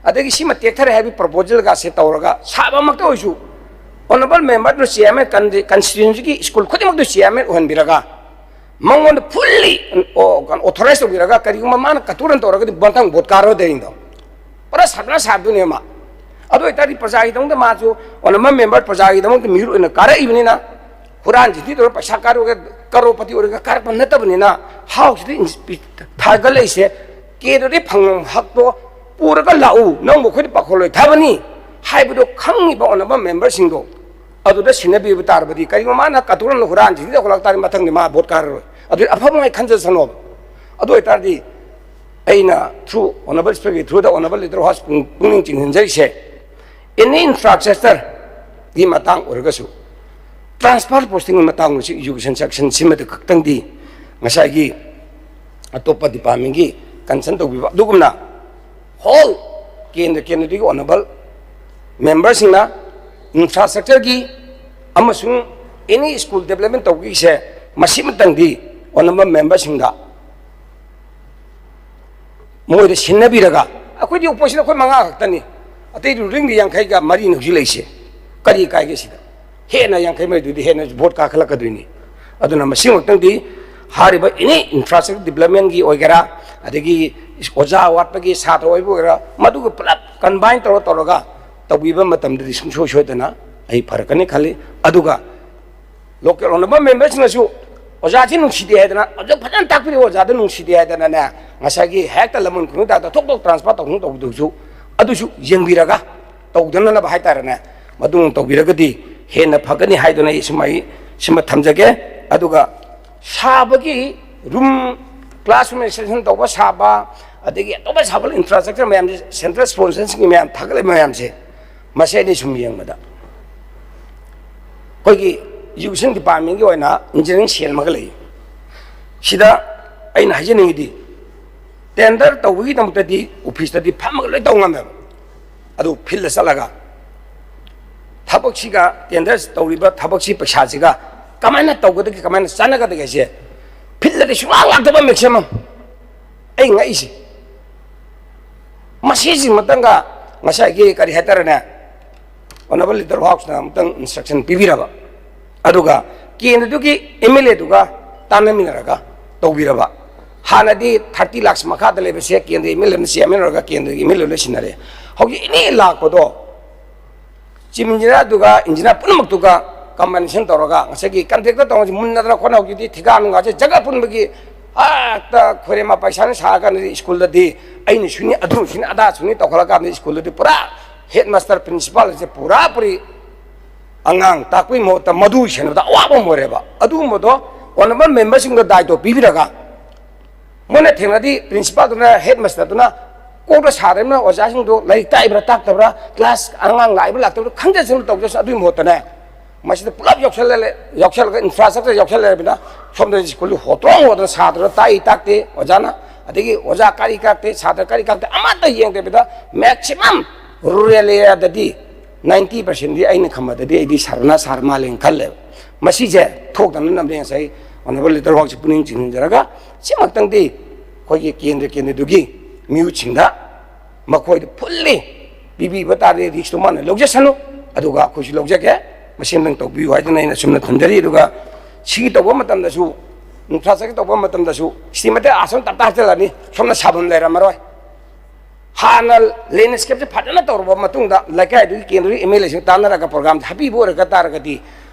ꯑꯗꯒꯤ ꯁꯤꯃ ꯇꯦꯛꯊꯔꯦ ꯍꯥꯏꯕꯒꯤ proposal ꯒꯁꯦ ꯇꯧꯔꯒ ꯁꯥꯕꯃꯛꯇ ꯑꯣꯏꯁꯨ, Honourable Member ꯗꯨꯅ Chairman, constituency ꯒꯤ school ꯈꯨꯗꯤꯡꯃꯛꯇꯨ Chairman ꯑꯣꯏꯍꯟꯕꯤꯔꯒ, ꯃꯉꯣꯟꯗ fully, ꯑꯣ, ꯀꯩꯅꯣ, authorize ꯇꯧꯕꯤꯔꯒ, ꯀꯔꯤꯒꯨꯝꯕ ꯃꯥꯅ ꯀꯇꯨꯔꯟ ꯇꯧꯔꯒꯗꯤ ꯃꯊꯪ vote ꯀꯥꯔꯣꯏꯗꯣꯏꯅꯤꯗꯣ꯫ ꯄꯨꯔꯥ ꯁꯥꯕꯅ ꯁꯥꯕꯗꯨꯅꯦ ꯃꯥ꯫ ꯑꯗꯨ ꯑꯣꯏꯇꯥꯔꯗꯤ ꯄ꯭ꯔꯖꯥꯒꯤꯗꯃꯛꯇ ꯃꯥꯁꯨ Honourable Member, ꯄ꯭ꯔꯖꯥꯒꯤꯗꯃꯛꯇ ꯃꯤꯍꯨꯠ ꯑꯣꯏꯅ ꯀꯥꯔꯛꯏꯕꯅꯤꯅ, ꯍꯨꯔꯥꯟ ꯆꯤꯟꯊꯤ ꯇꯧꯔꯒ ꯄꯩꯁꯥ ꯀꯥꯔꯣꯒ, ꯀꯔꯣꯔꯄꯇꯤ ꯑꯣꯏꯔꯒ ꯀꯥꯔꯛꯄ ꯅꯠꯇꯕꯅꯤꯅ, ꯍꯥꯎꯁꯤꯗ ꯏꯟ-, ꯊꯥꯒꯠꯂꯛꯏꯁꯦ, ꯀꯦꯟꯗ꯭ꯔꯗꯒꯤ ꯐꯪꯐꯝ ꯍꯛꯇꯣ ꯄꯨꯔꯒ ꯂꯥꯛꯎ, ꯅꯪꯕꯨ ꯑꯩꯈꯣꯏꯗ ꯄꯥꯈꯣꯜꯂꯣꯏ ꯊꯥꯕꯅꯤ ꯍꯥꯏꯕꯗꯣ ꯈꯪꯉꯤꯕ Honourable Member ꯁꯤꯡꯗꯣ ꯑꯗꯨꯗ ꯁꯤꯟꯅꯕꯤꯕ ꯇꯥꯔꯕꯗꯤ, ꯀꯔꯤꯒꯨꯝꯕ ꯃꯥꯅ ꯀꯇꯨꯔꯟ ꯍꯨꯔꯥꯟ ꯆꯤꯟꯊꯤ ꯇꯧꯈꯠꯂꯛ ꯇꯥꯔꯗꯤ ꯃꯊꯪꯗꯤ ꯃꯥ vote ꯀꯥꯔꯔꯣꯏ꯫ ꯑꯗꯨꯗꯤ ꯑꯐꯕ ꯃꯥꯏ ꯈꯟꯖꯁꯅꯣꯕ꯫ ꯑꯗꯨ ꯑꯣꯏꯇꯥꯔꯗꯤ ꯑꯩꯅ through Honourable Speaker ꯒꯤ through the Honourable Leader of House ꯄꯨꯛꯅꯤꯡ ꯆꯤꯡꯁꯤꯟꯖꯔꯤꯁꯦ, any infrastructure ꯒꯤ ꯃꯇꯥꯡ ꯑꯣꯏꯔꯒꯁꯨ, transfer posting ꯒꯤ ꯃꯇꯥꯡꯗꯁꯨ education section ꯁꯤꯃꯗ ꯈꯛꯇꯪꯗꯤ ꯉꯁꯥꯏꯒꯤ ꯑꯇꯣꯞꯄ department ꯀꯤ concern ꯇꯧꯕꯤꯕ ꯑꯗꯨꯒꯨꯝꯅ whole ꯀꯦꯟꯗ꯭ꯔ ꯀꯦꯟꯗ꯭ꯔꯗꯒꯤ Honourable Member ꯁꯤꯡꯅ infrastructure ꯒꯤ ꯑꯃꯁꯨꯡ any school development ꯇꯧꯕꯒꯤꯁꯦ ꯃꯁꯤꯃꯇꯪꯗꯤ Honourable Member ꯁꯤꯡꯗ ꯃꯣꯏꯗ ꯁꯤꯟꯅꯕꯤꯔꯒ, ꯑꯩꯈꯣꯏꯗꯤ opposition ꯑꯩꯈꯣꯏ ꯃꯉꯥ ꯈꯛꯇꯅꯤ, ꯑꯇꯩ ruling ꯗꯤ ꯌꯥꯡꯈꯩꯒ ꯃꯔꯤꯅꯤ ꯍꯧꯖꯤꯛ ꯂꯩꯁꯦ, ꯀꯔꯤ ꯀꯥꯏꯒꯦ ꯁꯤꯗ? ꯍꯦꯟꯅ ꯌꯥꯡꯈꯩ ꯃꯔꯤꯗꯨꯗꯤ ꯍꯦꯟꯅ vote ꯀꯥꯈꯠꯂꯛꯀꯗꯣꯏꯅꯤ꯫ ꯑꯗꯨꯅ ꯃꯁꯤꯃꯛꯇꯪꯗꯤ ꯍꯥꯏꯔꯤꯕ any infrastructure development ꯒꯤ ꯑꯣꯏꯒꯦꯔꯥ, ꯑꯗꯒꯤ ꯑꯣꯖꯥ ꯋꯥꯠꯄꯒꯤ, ꯁꯥꯇ꯭ꯔ ꯑꯣꯏꯕ ꯑꯣꯏꯒꯦꯔꯥ, ꯃꯗꯨꯒ ꯄꯨꯂꯞ combine ꯇꯧꯔ ꯇꯧꯔꯒ ꯇꯧꯕꯤꯕ ꯃꯇꯝꯗꯗꯤ ꯁꯨꯡꯁꯣꯏ ꯁꯣꯏꯗꯅ ꯑꯩ ꯐꯔꯛꯀꯅꯤ ꯈꯜꯂꯤ꯫ ꯑꯗꯨꯒ local Honourable Member ꯁꯤꯡꯅꯁꯨ ꯑꯣꯖꯥꯁꯤ ꯅꯨꯡꯁꯤꯗꯦ ꯍꯥꯏꯗꯅ, ꯑꯣꯖꯥ ꯐꯖꯅ ꯇꯥꯛꯄꯤꯔꯤꯕ ꯑꯣꯖꯥꯗ ꯅꯨꯡꯁꯤꯗꯦ ꯍꯥꯏꯗꯅꯅꯦ, ꯉꯁꯥꯏꯒꯤ ꯍꯦꯛꯇ ꯂꯃꯟ ꯈꯨꯅꯨ ꯇꯥꯏꯞꯇ ꯊꯣꯛ ꯊꯣꯛ transfer ꯇꯧꯗꯅ ꯇꯧꯕꯗꯨꯁꯨ, ꯑꯗꯨꯁꯨ ꯌꯦꯡꯕꯤꯔꯒ ꯇꯧꯗꯅꯅꯕ ꯍꯥꯏꯇꯥꯔꯦꯅꯦ, ꯃꯗꯨ ꯇꯧꯕꯤꯔꯒꯗꯤ ꯍꯦꯟꯅ ꯐꯒꯅꯤ ꯍꯥꯏꯗꯨꯅ ꯑꯩ ꯁꯨꯝ, ꯑꯩ ꯁꯤꯃ ꯊꯝꯖꯒꯦ꯫ ꯑꯗꯨꯒ ꯁꯥꯕꯒꯤ room, classroom extension ꯇꯧꯕ ꯁꯥꯕ, ꯑꯗꯒꯤ ꯑꯇꯣꯞꯄ ꯁꯥꯕ infrastructure ꯃꯌꯥꯝꯁꯦ, central sponsor ꯁꯤꯡꯒꯤ ꯃꯌꯥꯝ ꯊꯥꯒꯠꯂꯤꯕ ꯃꯌꯥꯝꯁꯦ, ꯃꯁꯤ ꯑꯩꯅ ꯁꯨꯝ ꯌꯦꯡꯕꯗ ꯑꯩꯈꯣꯏꯒꯤ education department ꯀꯤ ꯑꯣꯏꯅ engineering cell ꯑꯃꯒ ꯂꯩ꯫ ꯁꯤꯗ ꯑꯩꯅ ꯍꯥꯏꯖꯅꯤꯡꯉꯤꯗꯤ, tender ꯇꯧꯕꯒꯤꯗꯃꯛꯇꯗꯤ office ꯇꯗꯤ ꯐꯝꯃꯒ ꯂꯣꯏ ꯇꯧ ꯉꯝꯃꯦꯕ꯫ ꯑꯗꯨ ꯐꯤꯜꯗ ꯆꯠꯂꯒ ꯊꯕꯛꯁꯤꯒ, ꯇꯦꯟꯗꯔ ꯇꯧꯔꯤꯕ ꯊꯕꯛꯁꯤ ꯄꯩꯁꯥꯁꯤꯒ ꯀꯃꯥꯏꯅ ꯇꯧꯒꯗꯒꯦ, ꯀꯃꯥꯏꯅ ꯆꯥꯟꯅꯒꯗꯒꯦ ꯍꯥꯏꯁꯦ ꯐꯤꯜꯗꯗꯤ ꯁꯨꯡꯂꯥꯛ ꯂꯥꯛꯇꯕ ꯃꯦꯛꯁꯤꯃꯝ꯫ ꯑꯩ ꯉꯛꯏꯁꯦ ꯃꯁꯤꯁꯤ ꯃꯇꯪꯒ ꯉꯁꯥꯏꯒꯤ ꯀꯔꯤ ꯍꯥꯏꯇꯥꯔꯦꯅꯦ, ꯑꯣꯅꯔꯦꯕꯜ ꯂꯤꯗꯔ ꯍꯥꯎꯁꯅ ꯑꯃꯨꯛꯇꯪ ꯏꯟꯁꯇ꯭ꯔꯛꯁꯟ ꯄꯤꯕꯤꯔꯕ, ꯑꯗꯨꯒ ꯀꯦꯟꯗ꯭ꯔꯗꯨꯒꯤ ꯑꯦꯝ ꯑꯦꯜ ꯑꯦꯗꯨꯒ ꯇꯥꯟꯅꯃꯤꯟꯅꯔꯒ ꯇꯧꯕꯤꯔꯕ꯫ ꯍꯥꯟꯅꯗꯤ ꯊꯥꯔꯇꯤ ꯂꯥꯛꯁ ꯃꯈꯥꯗ ꯂꯩꯕꯁꯦ ꯀꯦꯟꯗ꯭ꯔ ꯑꯦꯝ ꯑꯦꯜ ꯑꯦꯅ ꯆꯦꯌꯔꯃꯦꯟ ꯑꯣꯏꯔꯒ ꯀꯦꯟꯗ꯭ꯔꯒꯤ ꯑꯦꯝ ꯑꯦꯜ ꯑꯦ ꯂꯣꯏ ꯁꯤꯟꯅꯔꯦ꯫ ꯍꯧꯖꯤꯛ ꯑꯦꯅꯤ ꯂꯥꯛꯄꯗꯣ ꯆꯤꯞ ꯏꯟꯖꯤꯅꯤꯌꯥꯔꯗꯨꯒ ꯏꯟꯖꯤꯅꯤꯌꯥꯔ ꯄꯨꯝꯅꯃꯛꯇꯨꯒ ꯀꯝꯕꯥꯏꯅꯦꯁꯟ ꯇꯧꯔꯒ ꯉꯁꯥꯏꯒꯤ ꯀꯟꯇ꯭ꯔꯦꯛꯇꯔ ꯇꯧꯔꯒ ꯃꯨꯟꯅꯗꯅ ꯈꯣꯠꯅ ꯍꯧꯖꯤꯛꯇꯤ ꯊꯤꯀꯥ ꯅꯨꯡꯒꯥꯁꯦ ꯖꯒꯥ ꯄꯨꯟꯕꯒꯤ ꯍꯦꯛꯇ ꯈꯣꯏꯔꯦꯝꯃ ꯄꯩꯁꯥꯅ ꯁꯥꯔꯀꯥꯟꯗꯗꯤ ꯁ꯭ꯀꯨꯜꯗꯗꯤ ꯑꯩꯅ ꯁꯨꯅꯤ, ꯑꯗꯨ ꯁꯨꯅꯤ, ꯑꯗꯥ ꯁꯨꯅꯤ ꯇꯧꯈꯠꯂꯀꯥꯟꯗ ꯁ꯭ꯀꯨꯜꯗꯗꯤ ꯄꯨꯔꯥ ꯍꯦꯗ ꯃꯥꯁꯇꯔ ꯄ꯭ꯔꯤꯟꯁꯤꯄꯥꯜꯁꯦ ꯄꯨꯔꯥ ꯄꯨꯔꯤ ꯑꯉꯥꯡ ꯇꯥꯛꯄꯒꯤ ꯃꯍꯨꯠꯇ ꯃꯗꯨ ꯁꯦꯟꯅꯕꯗ ꯑꯋꯥꯕ ꯑꯃ ꯑꯣꯏꯔꯦꯕ꯫ ꯑꯗꯨꯒꯨꯝꯕꯗꯣ ꯑꯣꯅꯔꯦꯕꯜ ꯃꯦꯝꯕꯔꯁꯤꯡꯗ ꯗꯥꯏꯇꯣ ꯄꯤꯕꯤꯔꯒ ꯃꯣꯏꯅ ꯊꯦꯡꯅꯗꯤ ꯄ꯭ꯔꯤꯟꯁꯤꯄꯥꯜꯗꯨꯅ, ꯍꯦꯗ ꯃꯥꯁꯇꯔꯗꯨꯅ ꯀꯣꯛꯇ ꯁꯥꯗ꯭ꯔꯕꯅꯤꯅ ꯑꯣꯖꯥꯁꯤꯡꯗꯣ ꯂꯥꯏꯔꯤꯛ ꯇꯥꯛꯏꯕ꯭ꯔꯥ ꯇꯥꯛꯇꯕ꯭ꯔꯥ, ꯀ꯭ꯂꯥꯁ ꯑꯉꯥꯡ ꯂꯥꯛꯏꯕ꯭ꯔꯥ ꯂꯥꯛꯇꯕ꯭ꯔꯥ ꯈꯪꯖꯁꯅꯨ, ꯇꯧꯖꯁꯅꯨ꯫ ꯑꯗꯨꯒꯤ ꯃꯍꯨꯠꯇꯅꯦ ꯃꯁꯤꯗ ꯄꯨꯂꯞ ꯌꯥꯎꯁꯜꯂꯦ, ꯌꯥꯎꯁꯜꯂꯒ ꯏꯟꯐ꯭ꯔꯥꯁ꯭ꯇ꯭ꯔꯛꯆꯔ ꯌꯥꯎꯁꯜꯂꯦ ꯍꯥꯏꯔꯕꯅꯤꯅ ꯁꯣꯝꯗ ꯁ꯭ꯀꯨꯜꯗꯨ ꯍꯣꯠꯇ꯭ꯔꯣꯡ ꯍꯣꯠꯇꯅ ꯁꯥꯇ꯭ꯔꯗ ꯇꯥꯛꯏ ꯇꯥꯛꯇꯦ ꯑꯣꯖꯥꯅ, ꯑꯗꯒꯤ ꯑꯣꯖꯥ ꯀꯔꯤ ꯀꯥꯛꯇꯦ, ꯁꯥꯇ꯭ꯔ ꯀꯔꯤ ꯀꯥꯛꯇꯦ, ꯑꯃꯠꯇ ꯌꯦꯡꯗꯕꯤꯗ ꯃꯦꯛꯁꯤꯃꯝ ꯔꯨꯔꯦꯜ ꯑꯦꯔꯤꯌꯥꯗꯗꯤ ꯅꯥꯏꯟꯇꯤ ꯄꯥꯔꯁꯦꯟꯗꯤ ꯑꯩꯅ ꯈꯟꯕꯗꯗꯤ ꯑꯩꯗꯤ ꯁꯥꯔꯅ ꯁꯥꯔ ꯃꯥꯜꯂꯦꯅ ꯈꯜꯂꯦꯕ꯫ ꯃꯁꯤꯁꯦ ꯊꯣꯛꯇꯅꯅꯕꯅꯦ ꯉꯁꯥꯏ ꯑꯣꯅꯔꯦꯕꯜ ꯂꯤꯗꯔ ꯍꯥꯎꯁꯁꯤ ꯄꯨꯛꯅꯤꯡ ꯆꯤꯡꯁꯤꯟꯖꯔꯒ ꯁꯤꯃꯛꯇꯪꯗꯤ ꯑꯩꯈꯣꯏꯒꯤ ꯀꯦꯟꯗ꯭ꯔ ꯀꯦꯟꯗ꯭ꯔꯗꯨꯒꯤ ꯃꯤꯍꯨꯠꯁꯤꯡꯗ ꯃꯈꯣꯏꯗ ꯐꯨꯜꯂꯤ ꯄꯤꯕꯤꯕ ꯇꯥꯔꯗꯤ ꯔꯤꯛꯁꯇꯨ ꯃꯥꯅ ꯂꯧꯖꯁꯅꯨ, ꯑꯗꯨꯒ ꯑꯩꯈꯣꯏꯁꯨ ꯂꯧꯖꯒꯦ, ꯃꯁꯤ ꯑꯝꯇꯪ ꯇꯧꯕꯤꯌꯨ ꯍꯥꯏꯗꯅ ꯑꯩꯅ ꯑꯁꯨꯝꯅ ꯊꯝꯖꯔꯤ꯫ ꯑꯗꯨꯒ ꯁꯤꯒꯤ ꯇꯧꯕ ꯃꯇꯝꯗꯁꯨ, ꯏꯟꯐ꯭ꯔꯥꯁ꯭ꯇ꯭ꯔꯛꯆꯔ ꯇꯧꯕ ꯃꯇꯝꯗꯁꯨ ꯏꯁꯇꯤꯃꯦꯇꯦꯠ ꯑꯥ ꯁꯣꯝ ꯇꯞꯇꯥ ꯍꯥꯞꯆꯤꯜꯂꯅꯤ, ꯁꯣꯝꯅ ꯁꯥꯐꯝ ꯂꯩꯔꯝꯃꯔꯣꯏ꯫ ꯍꯥꯟꯅ ꯂꯦꯟꯁ꯭ꯀꯦꯞꯁꯦ ꯐꯖꯅ ꯇꯧꯔꯕ ꯃꯇꯨꯡꯗ ꯂꯩꯀꯥꯏꯗꯨꯒꯤ ꯀꯦꯟꯗ꯭ꯔꯒꯤ ꯑꯦꯝ ꯑꯦꯜ ꯑꯦꯁꯤꯡ ꯇꯥꯟꯅꯔꯒ ꯄ꯭ꯔꯣꯒ꯭ꯔꯥꯝꯁꯦ ꯍꯥꯞꯄꯤꯕ ꯑꯣꯏꯔꯒ ꯇꯥꯔꯒꯗꯤ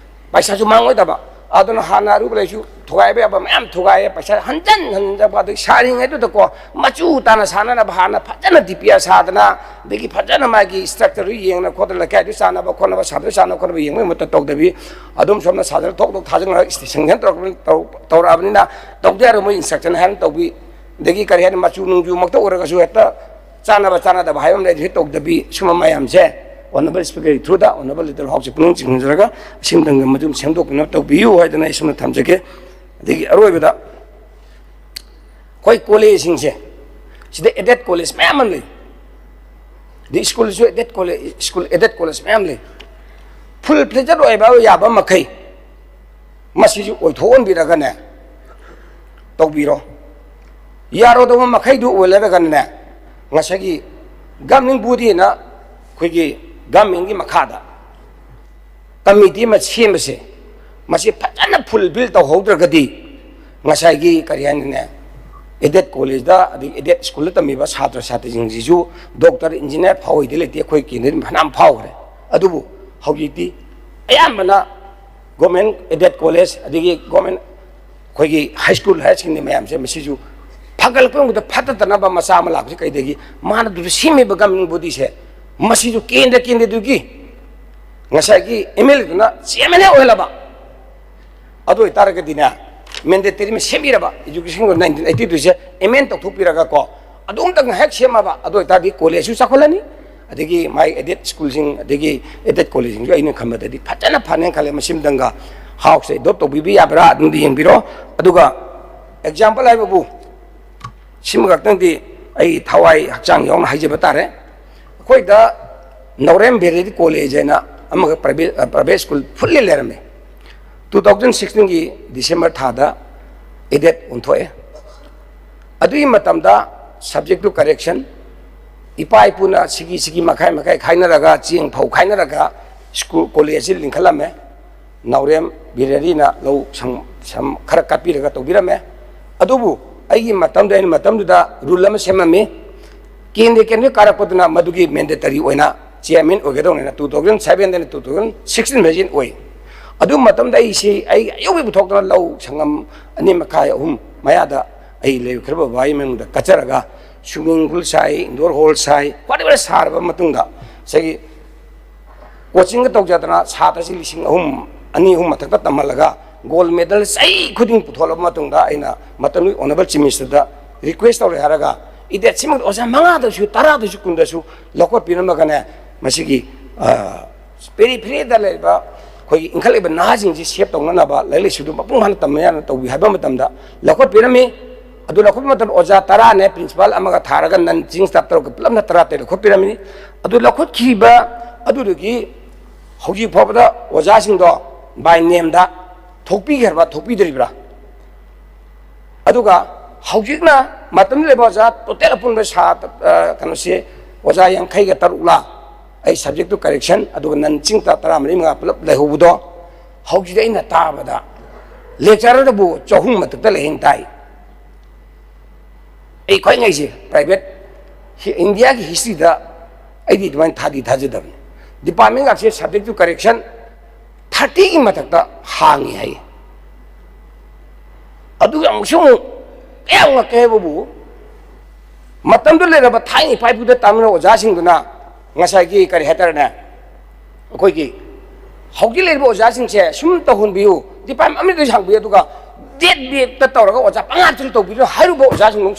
ꯄꯩꯁꯥꯁꯨ ꯃꯥꯡꯉꯣꯏꯗꯕ꯫ ꯑꯗꯨꯅ ꯍꯥꯟꯅ ꯑꯔꯨꯕ ꯂꯩꯁꯨ ꯊꯨꯒꯥꯏꯕ ꯌꯥꯕ ꯃꯌꯥꯝ ꯊꯨꯒꯥꯏꯌꯦ, ꯄꯩꯁꯥ ꯍꯟꯖꯟ ꯍꯟꯖꯕ, ꯑꯗꯒꯤ ꯁꯥꯔꯤꯉꯩꯗꯨꯗꯀꯣ ꯃꯆꯨ ꯇꯥꯅ ꯁꯥꯟꯅꯅꯕ ꯍꯥꯟꯅ ꯐꯖꯅ ꯗꯤ ꯄꯤ ꯑꯥꯔ ꯁꯥꯗꯅ, ꯑꯗꯒꯤ ꯐꯖꯅ ꯃꯥꯒꯤ ꯏꯁꯇ꯭ꯔꯛꯆꯔꯗꯨ ꯌꯦꯡꯅ ꯈꯣꯠꯇꯅ ꯂꯩꯀꯥꯏꯗꯨ ꯆꯥꯟꯅꯕ ꯈꯣꯠꯅꯕ ꯁꯥꯇ꯭ꯔ ꯆꯥꯟꯅꯕ ꯈꯣꯠꯅꯕ ꯌꯦꯡꯕꯒꯤ ꯃꯍꯨꯠꯇ ꯇꯧꯗꯕꯤ ꯑꯗꯨꯝ ꯁꯣꯝꯅ ꯁꯥꯖꯜ ꯊꯣꯛ ꯊꯣꯛ ꯊꯥꯖꯤꯟꯈ꯭ꯔꯒ ꯁꯦꯡꯁꯟ ꯇꯧꯔꯛꯄ-, ꯇꯧ-, ꯇꯧꯔꯛꯑꯕꯅꯤꯅ ꯇꯧꯗ ꯌꯥꯔꯣꯏ, ꯃꯣꯏ ꯏꯟꯁꯇ꯭ꯔꯛꯁꯟ ꯍꯥꯏꯅ ꯇꯧꯕꯤ, ꯑꯗꯒꯤ ꯀꯔꯤ ꯍꯥꯏꯅꯤ, ꯃꯆꯨ ꯅꯨꯡꯖꯨꯃꯛꯇ ꯑꯣꯏꯔꯒꯁꯨ ꯍꯦꯛꯇ ꯆꯥꯟꯅꯕ ꯆꯥꯟꯅꯗꯕ ꯍꯥꯏꯕ ꯑꯃ ꯂꯩ, ꯍꯦꯛ ꯇꯧꯗꯕꯤ, ꯁꯨꯝꯕ ꯃꯌꯥꯝꯁꯦ ꯑꯣꯅꯔꯦꯕꯜ ꯁ꯭ꯄꯤꯀꯔꯒꯤ ꯊ꯭ꯔꯨꯗ ꯑꯣꯅꯔꯦꯕꯜ ꯂꯤꯗꯔ ꯍꯥꯎꯁꯁꯦ ꯄꯨꯛꯅꯤꯡ ꯆꯤꯡꯁꯤꯟꯖꯔꯒ ꯑꯁꯤꯝꯇꯪꯒ ꯃꯗꯨ ꯁꯦꯝꯗꯣꯛꯄꯤꯅꯕ ꯇꯧꯕꯤꯌꯨ ꯍꯥꯏꯗꯅ ꯑꯩ ꯁꯨꯝꯅ ꯊꯝꯖꯒꯦ꯫ ꯑꯗꯒꯤ ꯑꯔꯣꯏꯕꯗ ꯑꯩꯈꯣꯏ ꯀꯣꯂꯦꯖꯁꯤꯡꯁꯦ, ꯁꯤꯗ ꯑꯦꯗꯦꯠ ꯀꯣꯂꯦꯖ ꯃꯌꯥꯝ ꯑꯃ ꯂꯩ꯫ ꯑꯗꯩ ꯁ꯭ꯀꯨꯜꯁꯨ aided college, school aided college ꯃꯌꯥꯝ ꯂꯩ꯫ ꯐꯨꯜ ꯐ꯭ꯂꯦꯖꯦꯠ ꯑꯣꯏꯕ ꯌꯥꯕ ꯃꯈꯩ ꯃꯁꯤꯁꯨ ꯑꯣꯏꯊꯣꯛꯍꯟꯕꯤꯔꯒꯅꯦ ꯇꯧꯕꯤꯔꯣ꯫ ꯌꯥꯔꯣꯏꯗꯕ ꯃꯈꯩꯗꯨ ꯑꯣꯏꯔꯒꯅꯅꯦ, ꯉꯁꯥꯏꯒꯤ ꯒꯚꯔꯅꯤꯡ ꯕꯣꯗꯤꯅ ꯑꯩꯈꯣꯏꯒꯤ ꯒꯚꯔꯟꯃꯦꯟꯒꯤ ꯃꯈꯥꯗ ꯀꯃꯤꯇꯤ ꯑꯃ ꯁꯦꯝꯕꯁꯦ, ꯃꯁꯤ ꯐꯖꯅ ꯐꯨꯜꯐꯤꯜ ꯇꯧꯍꯧꯗ꯭ꯔꯒꯗꯤ ꯉꯁꯥꯏꯒꯤ ꯀꯔꯤ ꯍꯥꯏꯅꯤꯅꯦ, ꯑꯦꯗꯦꯠ ꯀꯣꯂꯦꯖꯇ ꯑꯗꯒꯤ ꯑꯦꯗꯦꯠ ꯁ꯭ꯀꯨꯜꯗ ꯇꯝꯃꯤꯕ ꯁꯥꯇ꯭ꯔ ꯁꯥꯇ꯭ꯔꯤꯁꯤꯡꯁꯤꯁꯨ ꯗꯣꯛꯇꯔ, ꯏꯟꯖꯤꯅꯤꯌꯥꯔ ꯐꯥꯎꯑꯣꯏꯗꯤ ꯂꯩꯇꯦ, ꯑꯩꯈꯣꯏ ꯀꯦꯟꯗꯤꯗꯦꯠ ꯐꯅꯌꯥꯝ ꯐꯥꯎꯈ꯭ꯔꯦ꯫ ꯑꯗꯨꯕꯨ ꯍꯧꯖꯤꯛꯇꯤ ꯑꯌꯥꯝꯕꯅ ꯒꯣꯔꯃꯦꯟ ꯑꯦꯗꯦꯠ ꯀꯣꯂꯦꯖ ꯑꯗꯒꯤ ꯒꯣꯔꯃꯦꯟ ꯑꯩꯈꯣꯏꯒꯤ ꯍꯥꯏ ꯁ꯭ꯀꯨꯜ, ꯍꯥꯌꯔ ꯁꯦꯀꯦꯟꯗꯔꯤ ꯃꯌꯥꯝꯁꯦ ꯃꯁꯤꯁꯨ ꯐꯒꯠꯂꯛꯄ ꯃꯇꯝꯗ ꯐꯠꯇꯗꯅꯕ ꯃꯆꯥ ꯑꯃ ꯂꯥꯛꯄꯁꯤ ꯀꯩꯗꯒꯤ ꯃꯥꯅ ꯑꯗꯨꯗ ꯁꯦꯝꯃꯤꯕ ꯒꯚꯔꯅꯤꯡ ꯕꯣꯗꯤꯁꯦ ꯃꯁꯤꯁꯨ ꯀꯦꯟꯗ꯭ꯔ ꯀꯦꯟꯗ꯭ꯔꯗꯨꯒꯤ ꯉꯁꯥꯏꯒꯤ ꯑꯦꯝ ꯑꯦꯜ ꯑꯦꯗꯨꯅ ꯆꯤꯌꯔꯃꯦꯟ ꯍꯦꯛ ꯑꯣꯏꯍꯜꯂꯕ, ꯑꯗꯨ ꯑꯣꯏꯇꯥꯔꯒꯗꯤꯅꯦ, ꯃꯦꯟꯗꯦꯇꯔꯤ ꯑꯃ ꯁꯦꯝꯕꯤꯔꯕ, ꯑꯦꯖꯨꯀꯦꯁꯟ ꯅꯥꯏꯟꯇꯤꯟ ꯑꯩꯠꯇꯤ ꯇꯨꯁꯦ ꯑꯦꯃꯦꯟ ꯇꯧꯊꯣꯛꯄꯤꯔꯒꯀꯣ, ꯑꯗꯨꯝꯇꯪ ꯍꯦꯛ ꯁꯦꯝꯃꯕ, ꯑꯗꯨ ꯑꯣꯏꯇꯥꯔꯗꯤ ꯀꯣꯂꯦꯖꯁꯨ ꯆꯥꯎꯈꯠꯂꯅꯤ, ꯑꯗꯒꯤ ꯃꯥꯏ ꯑꯦꯗꯦꯠ ꯁ꯭ꯀꯨꯜꯁꯤꯡ, ꯑꯗꯒꯤ ꯑꯦꯗꯦꯠ ꯀꯣꯂꯦꯖꯁꯤꯡꯁꯨ ꯑꯩꯅ ꯈꯟꯕꯗꯗꯤ ꯐꯖꯅ ꯐꯅꯦꯅ ꯈꯜꯂꯦ꯫ ꯃꯁꯤꯃꯇꯪꯒ ꯍꯥꯎꯁꯇ ꯑꯦꯗꯣꯞ ꯇꯧꯕꯤꯕ ꯌꯥꯕ꯭ꯔꯥ ꯑꯗꯨꯝꯗꯤ ꯌꯦꯡꯕꯤꯔꯣ꯫ ꯑꯗꯨꯒ ꯑꯦꯛꯖꯥꯝꯄꯜ ꯍꯥꯏꯕꯕꯨ ꯁꯤꯃꯈꯛꯇꯪꯗꯤ ꯑꯩ ꯊꯋꯥꯏ ꯍꯛꯆꯥꯡ ꯌꯥꯎꯅ ꯍꯥꯏꯖꯕ ꯇꯥꯔꯦ꯫ ꯑꯩꯈꯣꯏꯗ ꯅꯥꯎꯔꯦꯝ ꯚꯦꯔꯤꯗꯤ ꯀꯣꯂꯦꯖ ꯍꯥꯏꯅ ꯑꯃꯈꯛ ꯄ꯭ꯔꯥꯏꯚꯦꯠ, ꯑ, ꯄ꯭ꯔꯥꯏꯚꯦꯠ ꯁ꯭ꯀꯨꯜ ꯐꯨꯜꯂꯤ ꯂꯩꯔꯝꯃꯤ꯫ ꯇꯨ ꯊꯥꯎꯖꯟ ꯁꯤꯛꯁꯇꯤꯟꯒꯤ ꯗꯤꯁꯦꯝꯕꯔ ꯊꯥꯗ ꯑꯦꯗꯦꯠ ꯑꯣꯟꯊꯣꯛꯑꯦ꯫ ꯑꯗꯨꯒꯤ ꯃꯇꯝꯗ subject to correction, ꯏꯄꯥ ꯏꯄꯨꯅ ꯁꯤꯒꯤ, ꯁꯤꯒꯤ ꯃꯈꯥꯏ ꯃꯈꯥꯏ ꯈꯥꯏꯅꯔꯒ, ꯆꯦꯡ ꯐꯧ ꯈꯥꯏꯅꯔꯒ ꯁ꯭ꯀꯨꯜ, ꯀꯣꯂꯦꯖꯁꯤ ꯂꯤꯡꯈꯠꯂꯝꯃꯦ꯫ ꯅꯥꯎꯔꯦꯝ ꯚꯦꯔꯤꯅ ꯂꯧ ꯁꯪ, ꯁꯝ ꯈꯔ ꯀꯠꯄꯤꯔꯒ ꯇꯧꯕꯤꯔꯝꯃꯦ꯫ ꯑꯗꯨꯕꯨ ꯑꯩꯒꯤ ꯃꯇꯝꯗ, ꯑꯩꯅ ꯃꯇꯝꯗꯨꯗ ꯔꯨꯜ ꯑꯃ ꯁꯦꯝꯃꯝꯃꯤ꯫ ꯀꯦꯟꯗ꯭ꯔ ꯀꯦꯟꯗ꯭ꯔ ꯀꯥꯔꯛꯄꯗꯨꯅ ꯃꯗꯨꯒꯤ ꯃꯦꯟꯗꯦꯇꯔꯤ ꯑꯣꯏꯅ ꯆꯤꯌꯔꯃꯦꯟ ꯑꯣꯏꯒꯗꯧꯅꯤꯅ ꯇꯨ ꯊꯥꯎꯖꯟ ꯁꯚꯦꯟꯗꯩꯅ ꯇꯨ ꯊꯥꯎꯖꯟ ꯁꯤꯛꯁꯇꯤꯟ ꯐꯥꯎꯁꯤ ꯑꯣꯏ꯫ ꯑꯗꯨ ꯃꯇꯝꯗ ꯑꯩꯁꯤ ꯑꯩ ꯑꯌꯧꯕ ꯄꯨꯊꯣꯛꯇꯅ ꯂꯧ ꯁꯪꯉꯝ ꯑꯅꯤ ꯃꯈꯥꯏ, ꯑꯍꯨꯝ ꯃꯌꯥꯗ ꯑꯩ ꯂꯩꯈ꯭ꯔꯕ ꯕꯕꯥꯒꯤ ꯃꯃꯤꯡꯗ ꯀꯠꯆꯔꯒ swimming pool ꯁꯥꯏ, indoor hall ꯁꯥꯏ, whatever ꯁꯥꯔꯕ ꯃꯇꯨꯡꯗ ꯉꯁꯥꯏꯒꯤ ꯀꯣꯆꯤꯡꯒ ꯇꯧꯖꯗꯅ ꯁꯥꯇ꯭ꯔꯁꯤ ꯂꯤꯁꯤꯡ ꯑꯍꯨꯝ, ꯑꯅꯤ, ꯑꯍꯨꯝ ꯃꯊꯛꯇ ꯇꯝꯍꯜꯂꯒ ꯒꯣꯜ ꯃꯦꯗꯜ ꯆꯍꯤ ꯈꯨꯗꯤꯡ ꯄꯨꯊꯣꯛꯂꯕ ꯃꯇꯨꯡꯗ ꯑꯩꯅ ꯃꯇꯝꯗꯨꯒꯤ ꯑꯣꯅꯔꯦꯕꯜ ꯆꯤꯐ ꯃꯤꯅꯤꯁꯇꯔꯗ ꯔꯤꯀ꯭ꯋꯦꯁ ꯇꯧꯔꯦ ꯍꯥꯏꯔꯒ, ꯏꯗꯦꯠꯁꯤꯃꯛꯇ ꯑꯣꯖꯥ ꯃꯉꯥꯗꯁꯨ, ꯇꯔꯥꯗꯁꯨ, ꯀꯨꯟꯗꯁꯨ ꯂꯧꯈꯠꯄꯤꯔꯝꯃꯒꯅꯦ, ꯃꯁꯤꯒꯤ, ꯑ, ꯄꯦꯔꯤꯐꯦꯔꯤꯗ ꯂꯩꯔꯤꯕ ꯑꯩꯈꯣꯏꯒꯤ ꯏꯟꯈꯠꯂꯛꯏꯕ ꯅꯍꯥꯁꯤꯡꯁꯤ ꯁꯦꯞ ꯇꯧꯅꯅꯕ, ꯂꯥꯏꯔꯤꯛ ꯂꯥꯏꯁꯨꯗꯨ ꯃꯄꯨꯡ ꯐꯥꯅ ꯇꯝꯕ ꯌꯥꯅ ꯇꯧꯕꯤ ꯍꯥꯏꯕ ꯃꯇꯝꯗ ꯂꯧꯈꯠꯄꯤꯔꯝꯃꯤ꯫ ꯑꯗꯨ ꯂꯧꯈꯠꯄ ꯃꯇꯝꯗ ꯑꯣꯖꯥ ꯇꯔꯥꯅꯦ, ꯄ꯭ꯔꯤꯟꯁꯤꯄꯥꯜ ꯑꯃꯒ ꯊꯥꯔꯒ ꯅꯟ ꯇꯤꯆꯤꯡ ꯁ꯭ꯇꯥꯐ ꯇꯔꯨꯛꯀ ꯄꯨꯂꯞꯅ ꯇꯔꯥꯇꯔꯦꯠ ꯂꯧꯈꯠꯄꯤꯔꯝꯃꯤꯅꯤ꯫ ꯑꯗꯨ ꯂꯧꯈꯠꯈꯤꯕ ꯑꯗꯨꯗꯨꯒꯤ ꯍꯧꯖꯤꯛ ꯐꯥꯎꯕꯗ ꯑꯣꯖꯥꯁꯤꯡꯗꯣ ꯕꯥꯏ ꯅꯦꯝꯗ ꯊꯣꯛꯄꯤꯈ꯭ꯔꯕ, ꯊꯣꯛꯄꯤꯗ꯭ꯔꯤꯕ꯭ꯔꯥ? ꯑꯗꯨꯒ ꯍꯧꯖꯤꯛꯅ ꯃꯇꯝꯗ ꯂꯩꯕ ꯑꯣꯖꯥ ꯇꯣꯇꯦꯜ ꯑꯄꯨꯟꯕ ꯁꯥ-, ꯑ, ꯀꯩꯅꯣꯁꯦ ꯑꯣꯖꯥ ꯌꯥꯡꯈꯩꯒ ꯇꯔꯨꯛꯂꯥ, ꯑꯩ subject to correction ꯑꯗꯨꯒ ꯅꯟ ꯇꯤꯆꯤꯡ ꯁ꯭ꯇꯥꯐ ꯇꯔꯥꯃꯔꯤ ꯃꯉꯥ ꯄꯨꯂꯞ ꯂꯩꯍꯧꯕꯗꯣ, ꯍꯧꯖꯤꯛꯇꯤ ꯑꯩꯅ ꯇꯥꯕꯗ lecturerꯗꯕꯨ ꯆꯍꯨꯝ ꯃꯊꯛꯇ ꯂꯩꯍꯦꯅ ꯇꯥꯏ꯫ ꯑꯩ ꯈ꯭ꯋꯥꯏ ꯉꯛꯏꯁꯦ private ꯍꯤ-, ꯏꯟꯗꯤꯌꯥꯒꯤ historyꯗ ꯑꯩꯗꯤ ꯑꯗꯨꯃꯥꯏꯅ ꯊꯥꯗꯤ ꯊꯥꯖꯗꯕꯅꯤ꯫ Departmentꯒꯁꯦ subject to correction thirtyꯒꯤ ꯃꯊꯛꯇ ꯍꯥꯡꯉꯤ ꯍꯥꯏ꯫ ꯑꯗꯨꯒ ꯑꯃꯨꯛꯁꯨ ꯑꯃꯨꯛ ꯀꯌꯥꯝ ꯉꯛꯀꯦ ꯍꯥꯏꯕꯕꯨ, ꯃꯇꯝꯗꯨ ꯂꯩꯔꯕ ꯊꯥꯏꯅ ꯏꯄꯥ ꯏꯄꯨꯗ ꯇꯝꯂꯕ ꯑꯣꯖꯥꯁꯤꯡꯗꯨꯅ ꯉꯁꯥꯏꯒꯤ ꯀꯔꯤ ꯍꯥꯏꯇꯥꯔꯦꯅꯦ, ꯑꯩꯈꯣꯏꯒꯤ ꯍꯧꯖꯤꯛ ꯂꯩꯔꯤꯕ ꯑꯣꯖꯥꯁꯤꯡꯁꯦ ꯁꯨꯝ ꯇꯧꯍꯟꯕꯤꯌꯨ, department ꯑꯃꯗꯁꯨ ꯍꯥꯡꯕꯤꯌꯨ, ꯑꯗꯨꯒ date ꯕꯦꯛꯇ ꯇꯧꯔꯒ ꯑꯣꯖꯥ ꯄꯪꯍꯥꯞꯇꯁꯨ ꯇꯧꯕꯤꯗꯨꯅ ꯍꯥꯏꯔꯨꯕ ꯑꯣꯖꯥꯁꯤꯡꯗꯨ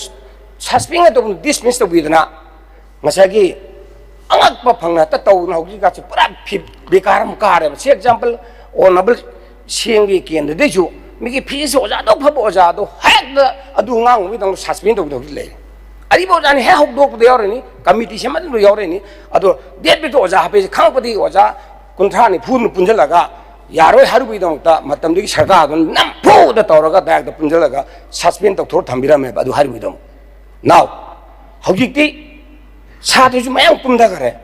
suspend ꯇꯧꯗꯨꯅ dismiss ꯇꯧꯕꯤꯗꯅ ꯉꯁꯥꯏꯒꯤ ꯑꯉꯛꯄ ꯐꯪꯅ ꯍꯦꯛꯇ ꯇꯧꯗꯅ ꯍꯧꯖꯤꯛꯀꯥꯟꯁꯤ ꯄꯨꯔꯥ ꯐꯤ-, ꯕꯦꯀꯥꯔ ꯑꯃ ꯀꯥꯔꯦꯕ꯫ ꯁꯤ example ꯑꯣꯅꯕꯜ ꯁꯦꯝꯒꯤ ꯀꯦꯟꯗ꯭ꯔꯗꯩꯁꯨ ꯃꯤꯒꯤ ꯐꯤꯖꯤꯛꯁ ꯑꯣꯖꯥꯗꯣ, ꯐꯕ ꯑꯣꯖꯥꯗꯣ ꯍꯦꯛꯇ ꯑꯗꯨ ꯉꯥꯡꯉꯨꯕꯒꯤꯗꯃꯛꯇ suspend ꯇꯧꯗꯧꯁꯨ ꯂꯩꯔꯦ꯫ ꯑꯔꯤꯕ ꯑꯣꯖꯥꯅꯤ ꯍꯦꯛ ꯍꯧꯗꯣꯛꯄꯗ ꯌꯥꯎꯔꯤꯅꯤ, ꯀꯃꯤꯇꯤ ꯁꯦꯝꯃꯛꯄꯗ ꯌꯥꯎꯔꯤꯅꯤ꯫ ꯑꯗꯣ date ꯕꯦꯛꯇ ꯑꯣꯖꯥ ꯍꯥꯞꯄꯛꯏꯁꯦ ꯈꯪꯉꯛꯄꯗꯒꯤ ꯑꯣꯖꯥ ꯀꯨꯟꯊ꯭ꯔꯥ ꯅꯤꯐꯨꯅ ꯄꯨꯟꯁꯤꯜꯂꯒ ꯌꯥꯔꯣꯏ ꯍꯥꯏꯔꯨꯕꯒꯤꯗꯃꯛꯇ ꯃꯇꯝꯗꯨꯒꯤ ꯁꯔꯀꯥꯔꯗꯨꯅ ꯅꯝꯐꯨꯗ ꯇꯧꯔꯒ ꯗꯥꯏꯔꯦꯛꯇ ꯄꯨꯟꯁꯤꯜꯂꯒ suspend ꯇꯧꯊꯣꯛꯑ ꯊꯝꯕꯤꯔꯝꯃꯦꯕ꯫ ꯑꯗꯨ ꯍꯥꯏꯔꯨꯕꯒꯤꯗꯃꯛ now ꯍꯧꯖꯤꯛꯇꯤ ꯁꯥꯇ꯭ꯔꯁꯨ ꯃꯌꯥꯝ ꯀꯨꯝꯊꯈ꯭ꯔꯦ꯫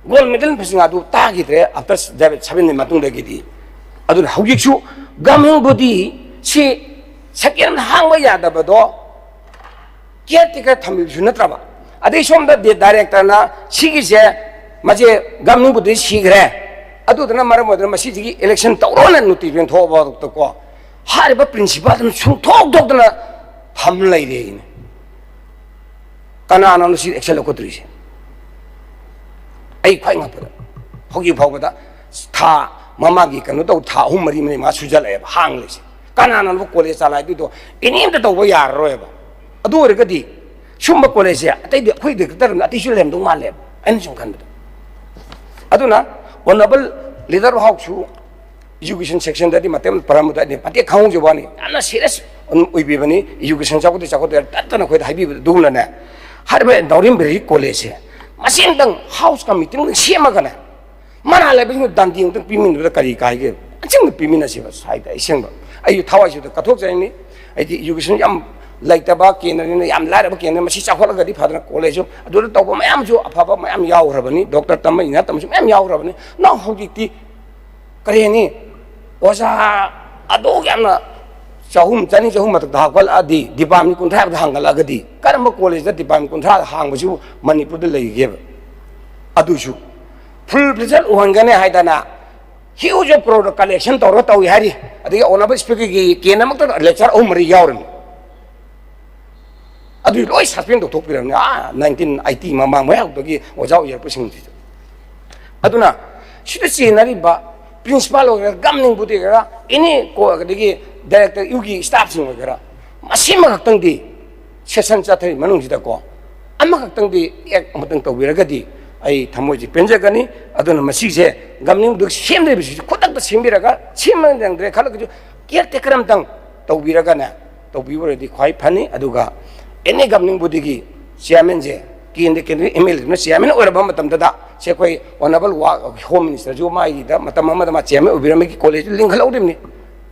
Gold medal ꯐꯪꯁꯤꯡ ꯑꯗꯨ ꯇꯥꯈꯤꯗ꯭ꯔꯦ after seventeen ꯃꯇꯨꯡꯗꯒꯤꯗꯤ꯫ ꯑꯗꯨꯅ ꯍꯧꯖꯤꯛꯁꯨ governing body ꯁꯤ second ꯍꯥꯡꯕ ꯌꯥꯗꯕꯗꯣ caretaker ꯊꯝꯕꯤꯕꯁꯨ ꯅꯠꯇ꯭ꯔꯕ? ꯑꯗꯩ ꯁꯣꯝꯗ ꯗꯤ-, directorꯅ ꯁꯤꯒꯤꯁꯦ ꯃꯁꯦ governing body ꯁꯤꯈ꯭ꯔꯦ, ꯑꯗꯨꯗꯨꯅ ꯃꯔꯝ ꯑꯣꯏꯗꯅ ꯃꯁꯤꯁꯤꯒꯤ election ꯇꯧꯔꯣꯅ notification ꯊꯣꯛꯑꯕꯀꯣ, ꯍꯥꯏꯔꯤꯕ principalꯗꯨꯅ ꯁꯨꯡꯊꯣꯛ ꯊꯣꯛꯇꯅ ꯊꯝ ꯂꯩꯔꯦ ꯑꯩꯅ꯫ ꯀꯅꯥꯅꯣ ꯁꯤ action ꯂꯧꯈꯠꯇ꯭ꯔꯤꯁꯦ? ꯑꯩ ꯈ꯭ꯋꯥꯏ ꯉꯛꯄꯗ ꯍꯧꯖꯤꯛ ꯐꯥꯎꯕꯗ ꯊꯥ ꯃꯃꯥꯡꯒꯤ ꯀꯩꯅꯣ ꯇꯧ, ꯊꯥ ꯑꯍꯨꯝ ꯃꯔꯤ ꯃꯔꯤ ꯃꯉꯥ ꯁꯨꯖꯜꯂꯛꯑꯦꯕ ꯍꯥꯡꯂꯤꯁꯦ꯫ ꯀꯅꯥꯅꯣ ꯀꯣꯂꯦꯖ ꯆꯂꯥꯏꯗꯣꯏꯗꯣ? ꯑꯦꯅꯤ ꯑꯝꯇ ꯇꯧꯕ ꯌꯥꯔꯔꯣꯏꯕ꯫ ꯑꯗꯨ ꯑꯣꯏꯔꯒꯗꯤ ꯁꯨꯝꯕ ꯀꯣꯂꯦꯖꯁꯦ ꯑꯇꯩꯗꯤ ꯑꯩꯈꯣꯏ ꯗꯥꯏꯔꯦꯛꯇꯔ ꯑꯇꯩꯁꯨ ꯂꯩꯔꯝꯗꯧ ꯃꯥꯜꯂꯦꯕ, ꯑꯩꯅ ꯁꯨꯝ ꯈꯟꯕꯗ꯫ ꯑꯗꯨꯅ ꯑꯣꯅꯕꯜ ꯂꯤꯗꯔ ꯍꯥꯎꯁꯁꯨ Education sectionꯗꯗꯤ ꯃꯇꯦꯛ ꯄꯔꯝꯕꯗ ꯑꯩꯅ ꯃꯇꯦꯛ ꯈꯪꯍꯧꯖꯕ ꯋꯥꯅꯤ, ꯌꯥꯝꯅ serious ꯑꯣꯏꯕꯤꯕꯅꯤ꯫ Education ꯆꯥꯎꯈꯠꯇꯦ ꯆꯥꯎꯈꯠꯇꯦ ꯇꯠꯇꯅ ꯑꯩꯈꯣꯏꯗ ꯍꯥꯏꯕꯤꯕꯗ ꯑꯗꯨꯒꯨꯝꯅꯅꯦ, ꯍꯥꯏꯔꯤꯕ ꯅꯥꯎꯔꯦꯝ ꯕꯤꯍꯥꯔꯤ collegeꯁꯦ ꯃꯁꯤ ꯑꯝꯇꯪ house committeeꯗꯪ ꯁꯦꯝꯃꯒꯅꯦ, ꯃꯅꯥ ꯂꯩꯕꯁꯤꯡꯗꯨ ꯗꯟꯗꯤ ꯑꯃꯨꯛꯇꯪ ꯄꯤꯃꯤꯟꯅꯕꯗ ꯀꯔꯤ ꯀꯥꯏꯒꯦ? ꯑꯁꯦꯡꯕ ꯄꯤꯃꯤꯟꯅꯁꯦꯕ ꯁ꯭ꯋꯥꯏꯗ꯫ ꯑꯁꯦꯡꯕ ꯑꯩ ꯊꯋꯥꯏꯁꯤꯗ ꯀꯠꯊꯣꯛꯆꯔꯤꯅꯤ꯫ ꯑꯩꯗꯤ education ꯌꯥꯝ ꯂꯩꯇꯕ ꯀꯦꯟꯗ꯭ꯔꯅꯤꯅ, ꯌꯥꯝ ꯂꯥꯏꯔꯕ ꯀꯦꯟꯗ꯭ꯔ, ꯃꯁꯤ ꯆꯥꯎꯈꯠꯂꯒꯗꯤ ꯐꯗꯅ, collegeꯁꯨ ꯑꯗꯨꯗ ꯇꯧꯕ ꯃꯌꯥꯝꯁꯨ ꯑꯐꯕ ꯃꯌꯥꯝ ꯌꯥꯎꯈ꯭ꯔꯕꯅꯤ, doctor ꯇꯝꯕ engineer ꯇꯝꯕꯁꯨ ꯃꯌꯥꯝ ꯌꯥꯎꯈ꯭ꯔꯕꯅꯤ꯫ ꯅꯣ, ꯍꯧꯖꯤꯛꯇꯤ ꯀꯔꯤ ꯍꯥꯏꯅꯤ, ꯑꯣꯖꯥ ꯑꯗꯨ ꯌꯥꯝꯅ ꯆꯍꯨꯝ, ꯆꯅꯤ, ꯆꯍꯨꯝ ꯃꯊꯛꯇ ꯍꯥꯞꯀꯠꯂꯛꯑꯗꯤ, department ꯀꯨꯟꯊ꯭ꯔꯥ ꯃꯊꯛꯇ ꯍꯥꯡꯒꯠꯂꯛꯑꯒꯗꯤ, ꯀꯔꯝꯕ collegeꯇ department ꯀꯨꯟꯊ꯭ꯔꯥ ꯍꯥꯡꯕꯁꯤꯕꯨ ꯃꯅꯤꯄꯨꯔꯗ ꯂꯩꯒꯦꯕ? ꯑꯗꯨꯁꯨ full fledged ꯑꯣꯏꯍꯟꯒꯅꯤ ꯍꯥꯏꯗꯅ huge of crore collection ꯇꯧꯔꯒ ꯇꯧꯏ ꯍꯥꯏꯔꯤ꯫ ꯑꯗꯒꯤ honourable speakerꯒꯤ ꯀꯦꯟꯗ꯭ꯔꯃꯛꯇꯗ lecture ꯑꯍꯨꯝ ꯃꯔꯤ ꯌꯥꯎꯔꯤꯅꯤ꯫ ꯑꯗꯨ ꯂꯣꯏ suspend ꯇꯧꯊꯣꯛꯄꯤꯔꯕꯅꯤ, ꯑꯥ nineteen eighty ꯃꯃꯥꯡ ꯃꯌꯥꯗꯒꯤ ꯑꯣꯖꯥ ꯑꯣꯏꯖꯔꯛꯄꯁꯤꯡꯁꯤꯁꯨ꯫ ꯑꯗꯨꯅ ꯁꯤꯗ ꯆꯦꯟꯅꯔꯤꯕ principal ꯑꯣꯏꯒꯦꯔꯥ, governing body ꯑꯣꯏꯒꯦꯔꯥ, any ꯀꯣ-, ꯑꯗꯒꯤ director, ꯌꯨꯒꯤ staffꯁꯤꯡ ꯑꯣꯏꯒꯦꯔꯥ, ꯃꯁꯤꯃ ꯈꯛꯇꯪꯗꯤ session ꯆꯠꯊꯔꯤ ꯃꯅꯨꯡꯁꯤꯗꯀꯣ, ꯑꯃꯈꯛꯇꯪꯗꯤ act ꯑꯃꯇꯪ ꯇꯧꯕꯤꯔꯒꯗꯤ ꯑꯩ ꯊꯃꯣꯏꯁꯦ ꯄꯦꯟꯖꯒꯅꯤ꯫ ꯑꯗꯨꯅ ꯃꯁꯤꯁꯦ governing body ꯁꯦꯝꯗ꯭ꯔꯤꯕꯁꯤꯁꯨ ꯈꯨꯗꯛꯇ ꯁꯦꯝꯕꯤꯔꯒ, ꯁꯦꯝꯕ ꯅꯪꯗ꯭ꯔꯦ ꯈꯜꯂꯒꯁꯨ caretaker ꯑꯃꯇꯪ ꯇꯧꯕꯤꯔꯒꯅꯦ, ꯇꯧꯕꯤꯕ ꯑꯣꯏꯔꯗꯤ ꯈ꯭ꯋꯥꯏ ꯐꯅꯤ꯫ ꯑꯗꯨꯒ any governing bodyꯒꯤ chairmanꯁꯦ, ꯀꯦꯟꯗ꯭ꯔ, ꯀꯦꯟꯗ꯭ꯔꯒꯤ MLAꯗꯨꯅ chairman ꯑꯣꯏꯔꯕ ꯃꯇꯝꯗꯗ, ꯁꯦ ꯑꯩꯈꯣꯏ honourable ꯋꯥ-, home ministerꯁꯨ ꯃꯥꯒꯤꯗ ꯃꯇꯝ ꯑꯃꯗ ꯃꯥ chairman ꯑꯣꯏꯕꯤꯔꯝꯃꯤ, collegeꯇꯨ ꯂꯤꯡꯈꯠꯍꯧꯔꯤꯕꯅꯤ,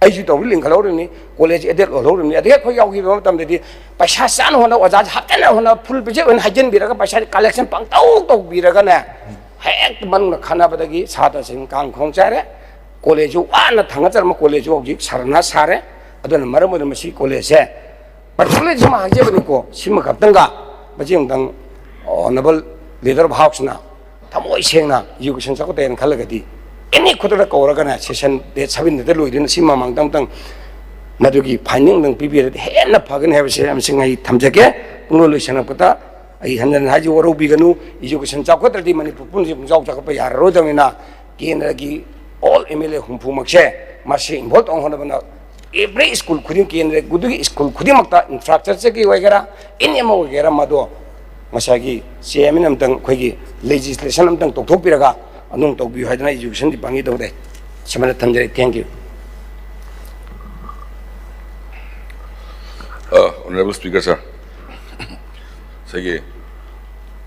ꯑꯩꯁꯨ ꯇꯧꯔꯤ ꯂꯤꯡꯈꯠꯍꯧꯔꯤꯕꯅꯤ, college added ꯑꯣꯜꯍꯧꯔꯤꯕꯅꯤ꯫ ꯑꯗꯒꯤ ꯑꯩꯈꯣꯏ ꯌꯥꯎꯈꯤꯕ ꯃꯇꯝꯗꯗꯤ ꯄꯩꯁꯥ ꯆꯥꯅ ꯍꯣꯠꯅ, ꯑꯣꯖꯥꯁꯦ ꯍꯥꯞꯆꯟꯅ ꯍꯣꯠꯅ, full fledged ꯑꯣꯏꯅ ꯍꯩꯖꯤꯟꯕꯤꯔꯒ ꯄꯩꯁꯥꯁꯦ collection ꯄꯪꯇꯧ ꯇꯧꯕꯤꯔꯒꯅꯦ, ꯍꯦꯛꯇ ꯃꯅꯨꯡꯗ ꯈꯟꯅꯕꯗꯒꯤ ꯁꯥꯇ꯭ꯔꯁꯤꯡ ꯀꯥꯡ ꯈꯣꯡ ꯆꯥꯏꯔꯦ꯫ Collegeꯁꯨ ꯋꯥꯅ ꯊꯥꯡꯒꯠꯆꯔꯝꯕ collegeꯁꯨ ꯍꯧꯖꯤꯛ ꯁꯔꯅꯥ ꯁꯥꯔꯦ꯫ ꯑꯗꯨꯅ ꯃꯔꯝ ꯑꯣꯏꯗꯨꯅ ꯃꯁꯤ collegeꯁꯦ personally ꯁꯨꯝ ꯍꯥꯏꯖꯕꯅꯤꯀꯣ, ꯁꯤꯃ ꯈꯛꯇꯪꯒ ꯃꯁꯤ ꯑꯃꯨꯛꯇꯪ honourable leader of houseꯅ ꯊꯃꯣꯏ ꯁꯦꯡꯅ education ꯆꯥꯎꯈꯠꯇꯦꯅ ꯈꯜꯂꯒꯗꯤ any ꯈꯨꯗꯛꯇ ꯀꯧꯔꯒꯅꯦ, session date seventeenꯗ ꯂꯣꯏꯗꯣꯏꯅ, ꯁꯤ ꯃꯃꯥꯡꯗ ꯑꯃꯨꯛꯇꯪ ꯃꯗꯨꯒꯤ finding ꯑꯃꯨꯛꯇꯪ ꯄꯤꯕꯤꯔꯗꯤ ꯍꯦꯟꯅ ꯐꯒꯅꯤ ꯍꯥꯏꯕꯁꯦ ꯑꯃꯁꯤꯡ ꯑꯩ ꯊꯝꯖꯒꯦ꯫ ꯄꯨꯡꯂꯣꯏ ꯂꯣꯏꯁꯤꯜꯂꯛꯄꯗ ꯑꯩ ꯍꯟꯖꯟ ꯍꯟꯅ ꯍꯥꯏꯖ ꯋꯥꯔꯧꯕꯤꯒꯅꯨ, education ꯆꯥꯎꯈꯠꯇ꯭ꯔꯗꯤ ꯃꯅꯤꯄꯨꯔ ꯄꯨꯝꯅꯃꯛꯁꯦ ꯄꯨꯡꯆꯥꯎ ꯆꯥꯎꯈꯠꯄ ꯌꯥꯔꯔꯣꯏꯗꯕꯅꯤꯅ ꯀꯦꯟꯗ꯭ꯔꯒꯤ all MLA ꯍꯨꯝꯐꯨꯃꯛꯁꯦ ꯃꯁꯤ involve ꯇꯧꯅꯕ ꯍꯣꯠꯅꯕꯗ every school ꯈꯨꯗꯤꯡ, ꯀꯦꯟꯗ꯭ꯔꯒꯤ school ꯈꯨꯗꯤꯡꯃꯛꯇ infrastructureꯒꯤ ꯑꯣꯏꯒꯦꯔꯥ, any ꯑꯃ ꯑꯣꯏꯒꯦꯔꯥ, ꯃꯗꯣ ꯉꯁꯥꯏꯒꯤ chairman ꯑꯃꯇꯪ, ꯑꯩꯈꯣꯏꯒꯤ legislation ꯑꯃꯇꯪ ꯇꯧꯊꯣꯛꯄꯤꯔꯒ ꯑꯗꯨꯝ ꯇꯧꯕꯤꯌꯨ ꯍꯥꯏꯗꯅ education departmentꯀꯤ ꯇꯧꯗꯦ꯫ ꯁꯨꯃꯥꯏꯅ ꯊꯝꯖꯔꯦ꯫ Thank you. Uh, Honorable Speaker, sir, ꯉꯁꯥꯏꯒꯤ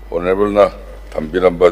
Honorableꯅ ꯊꯝꯕꯤꯔꯝꯕ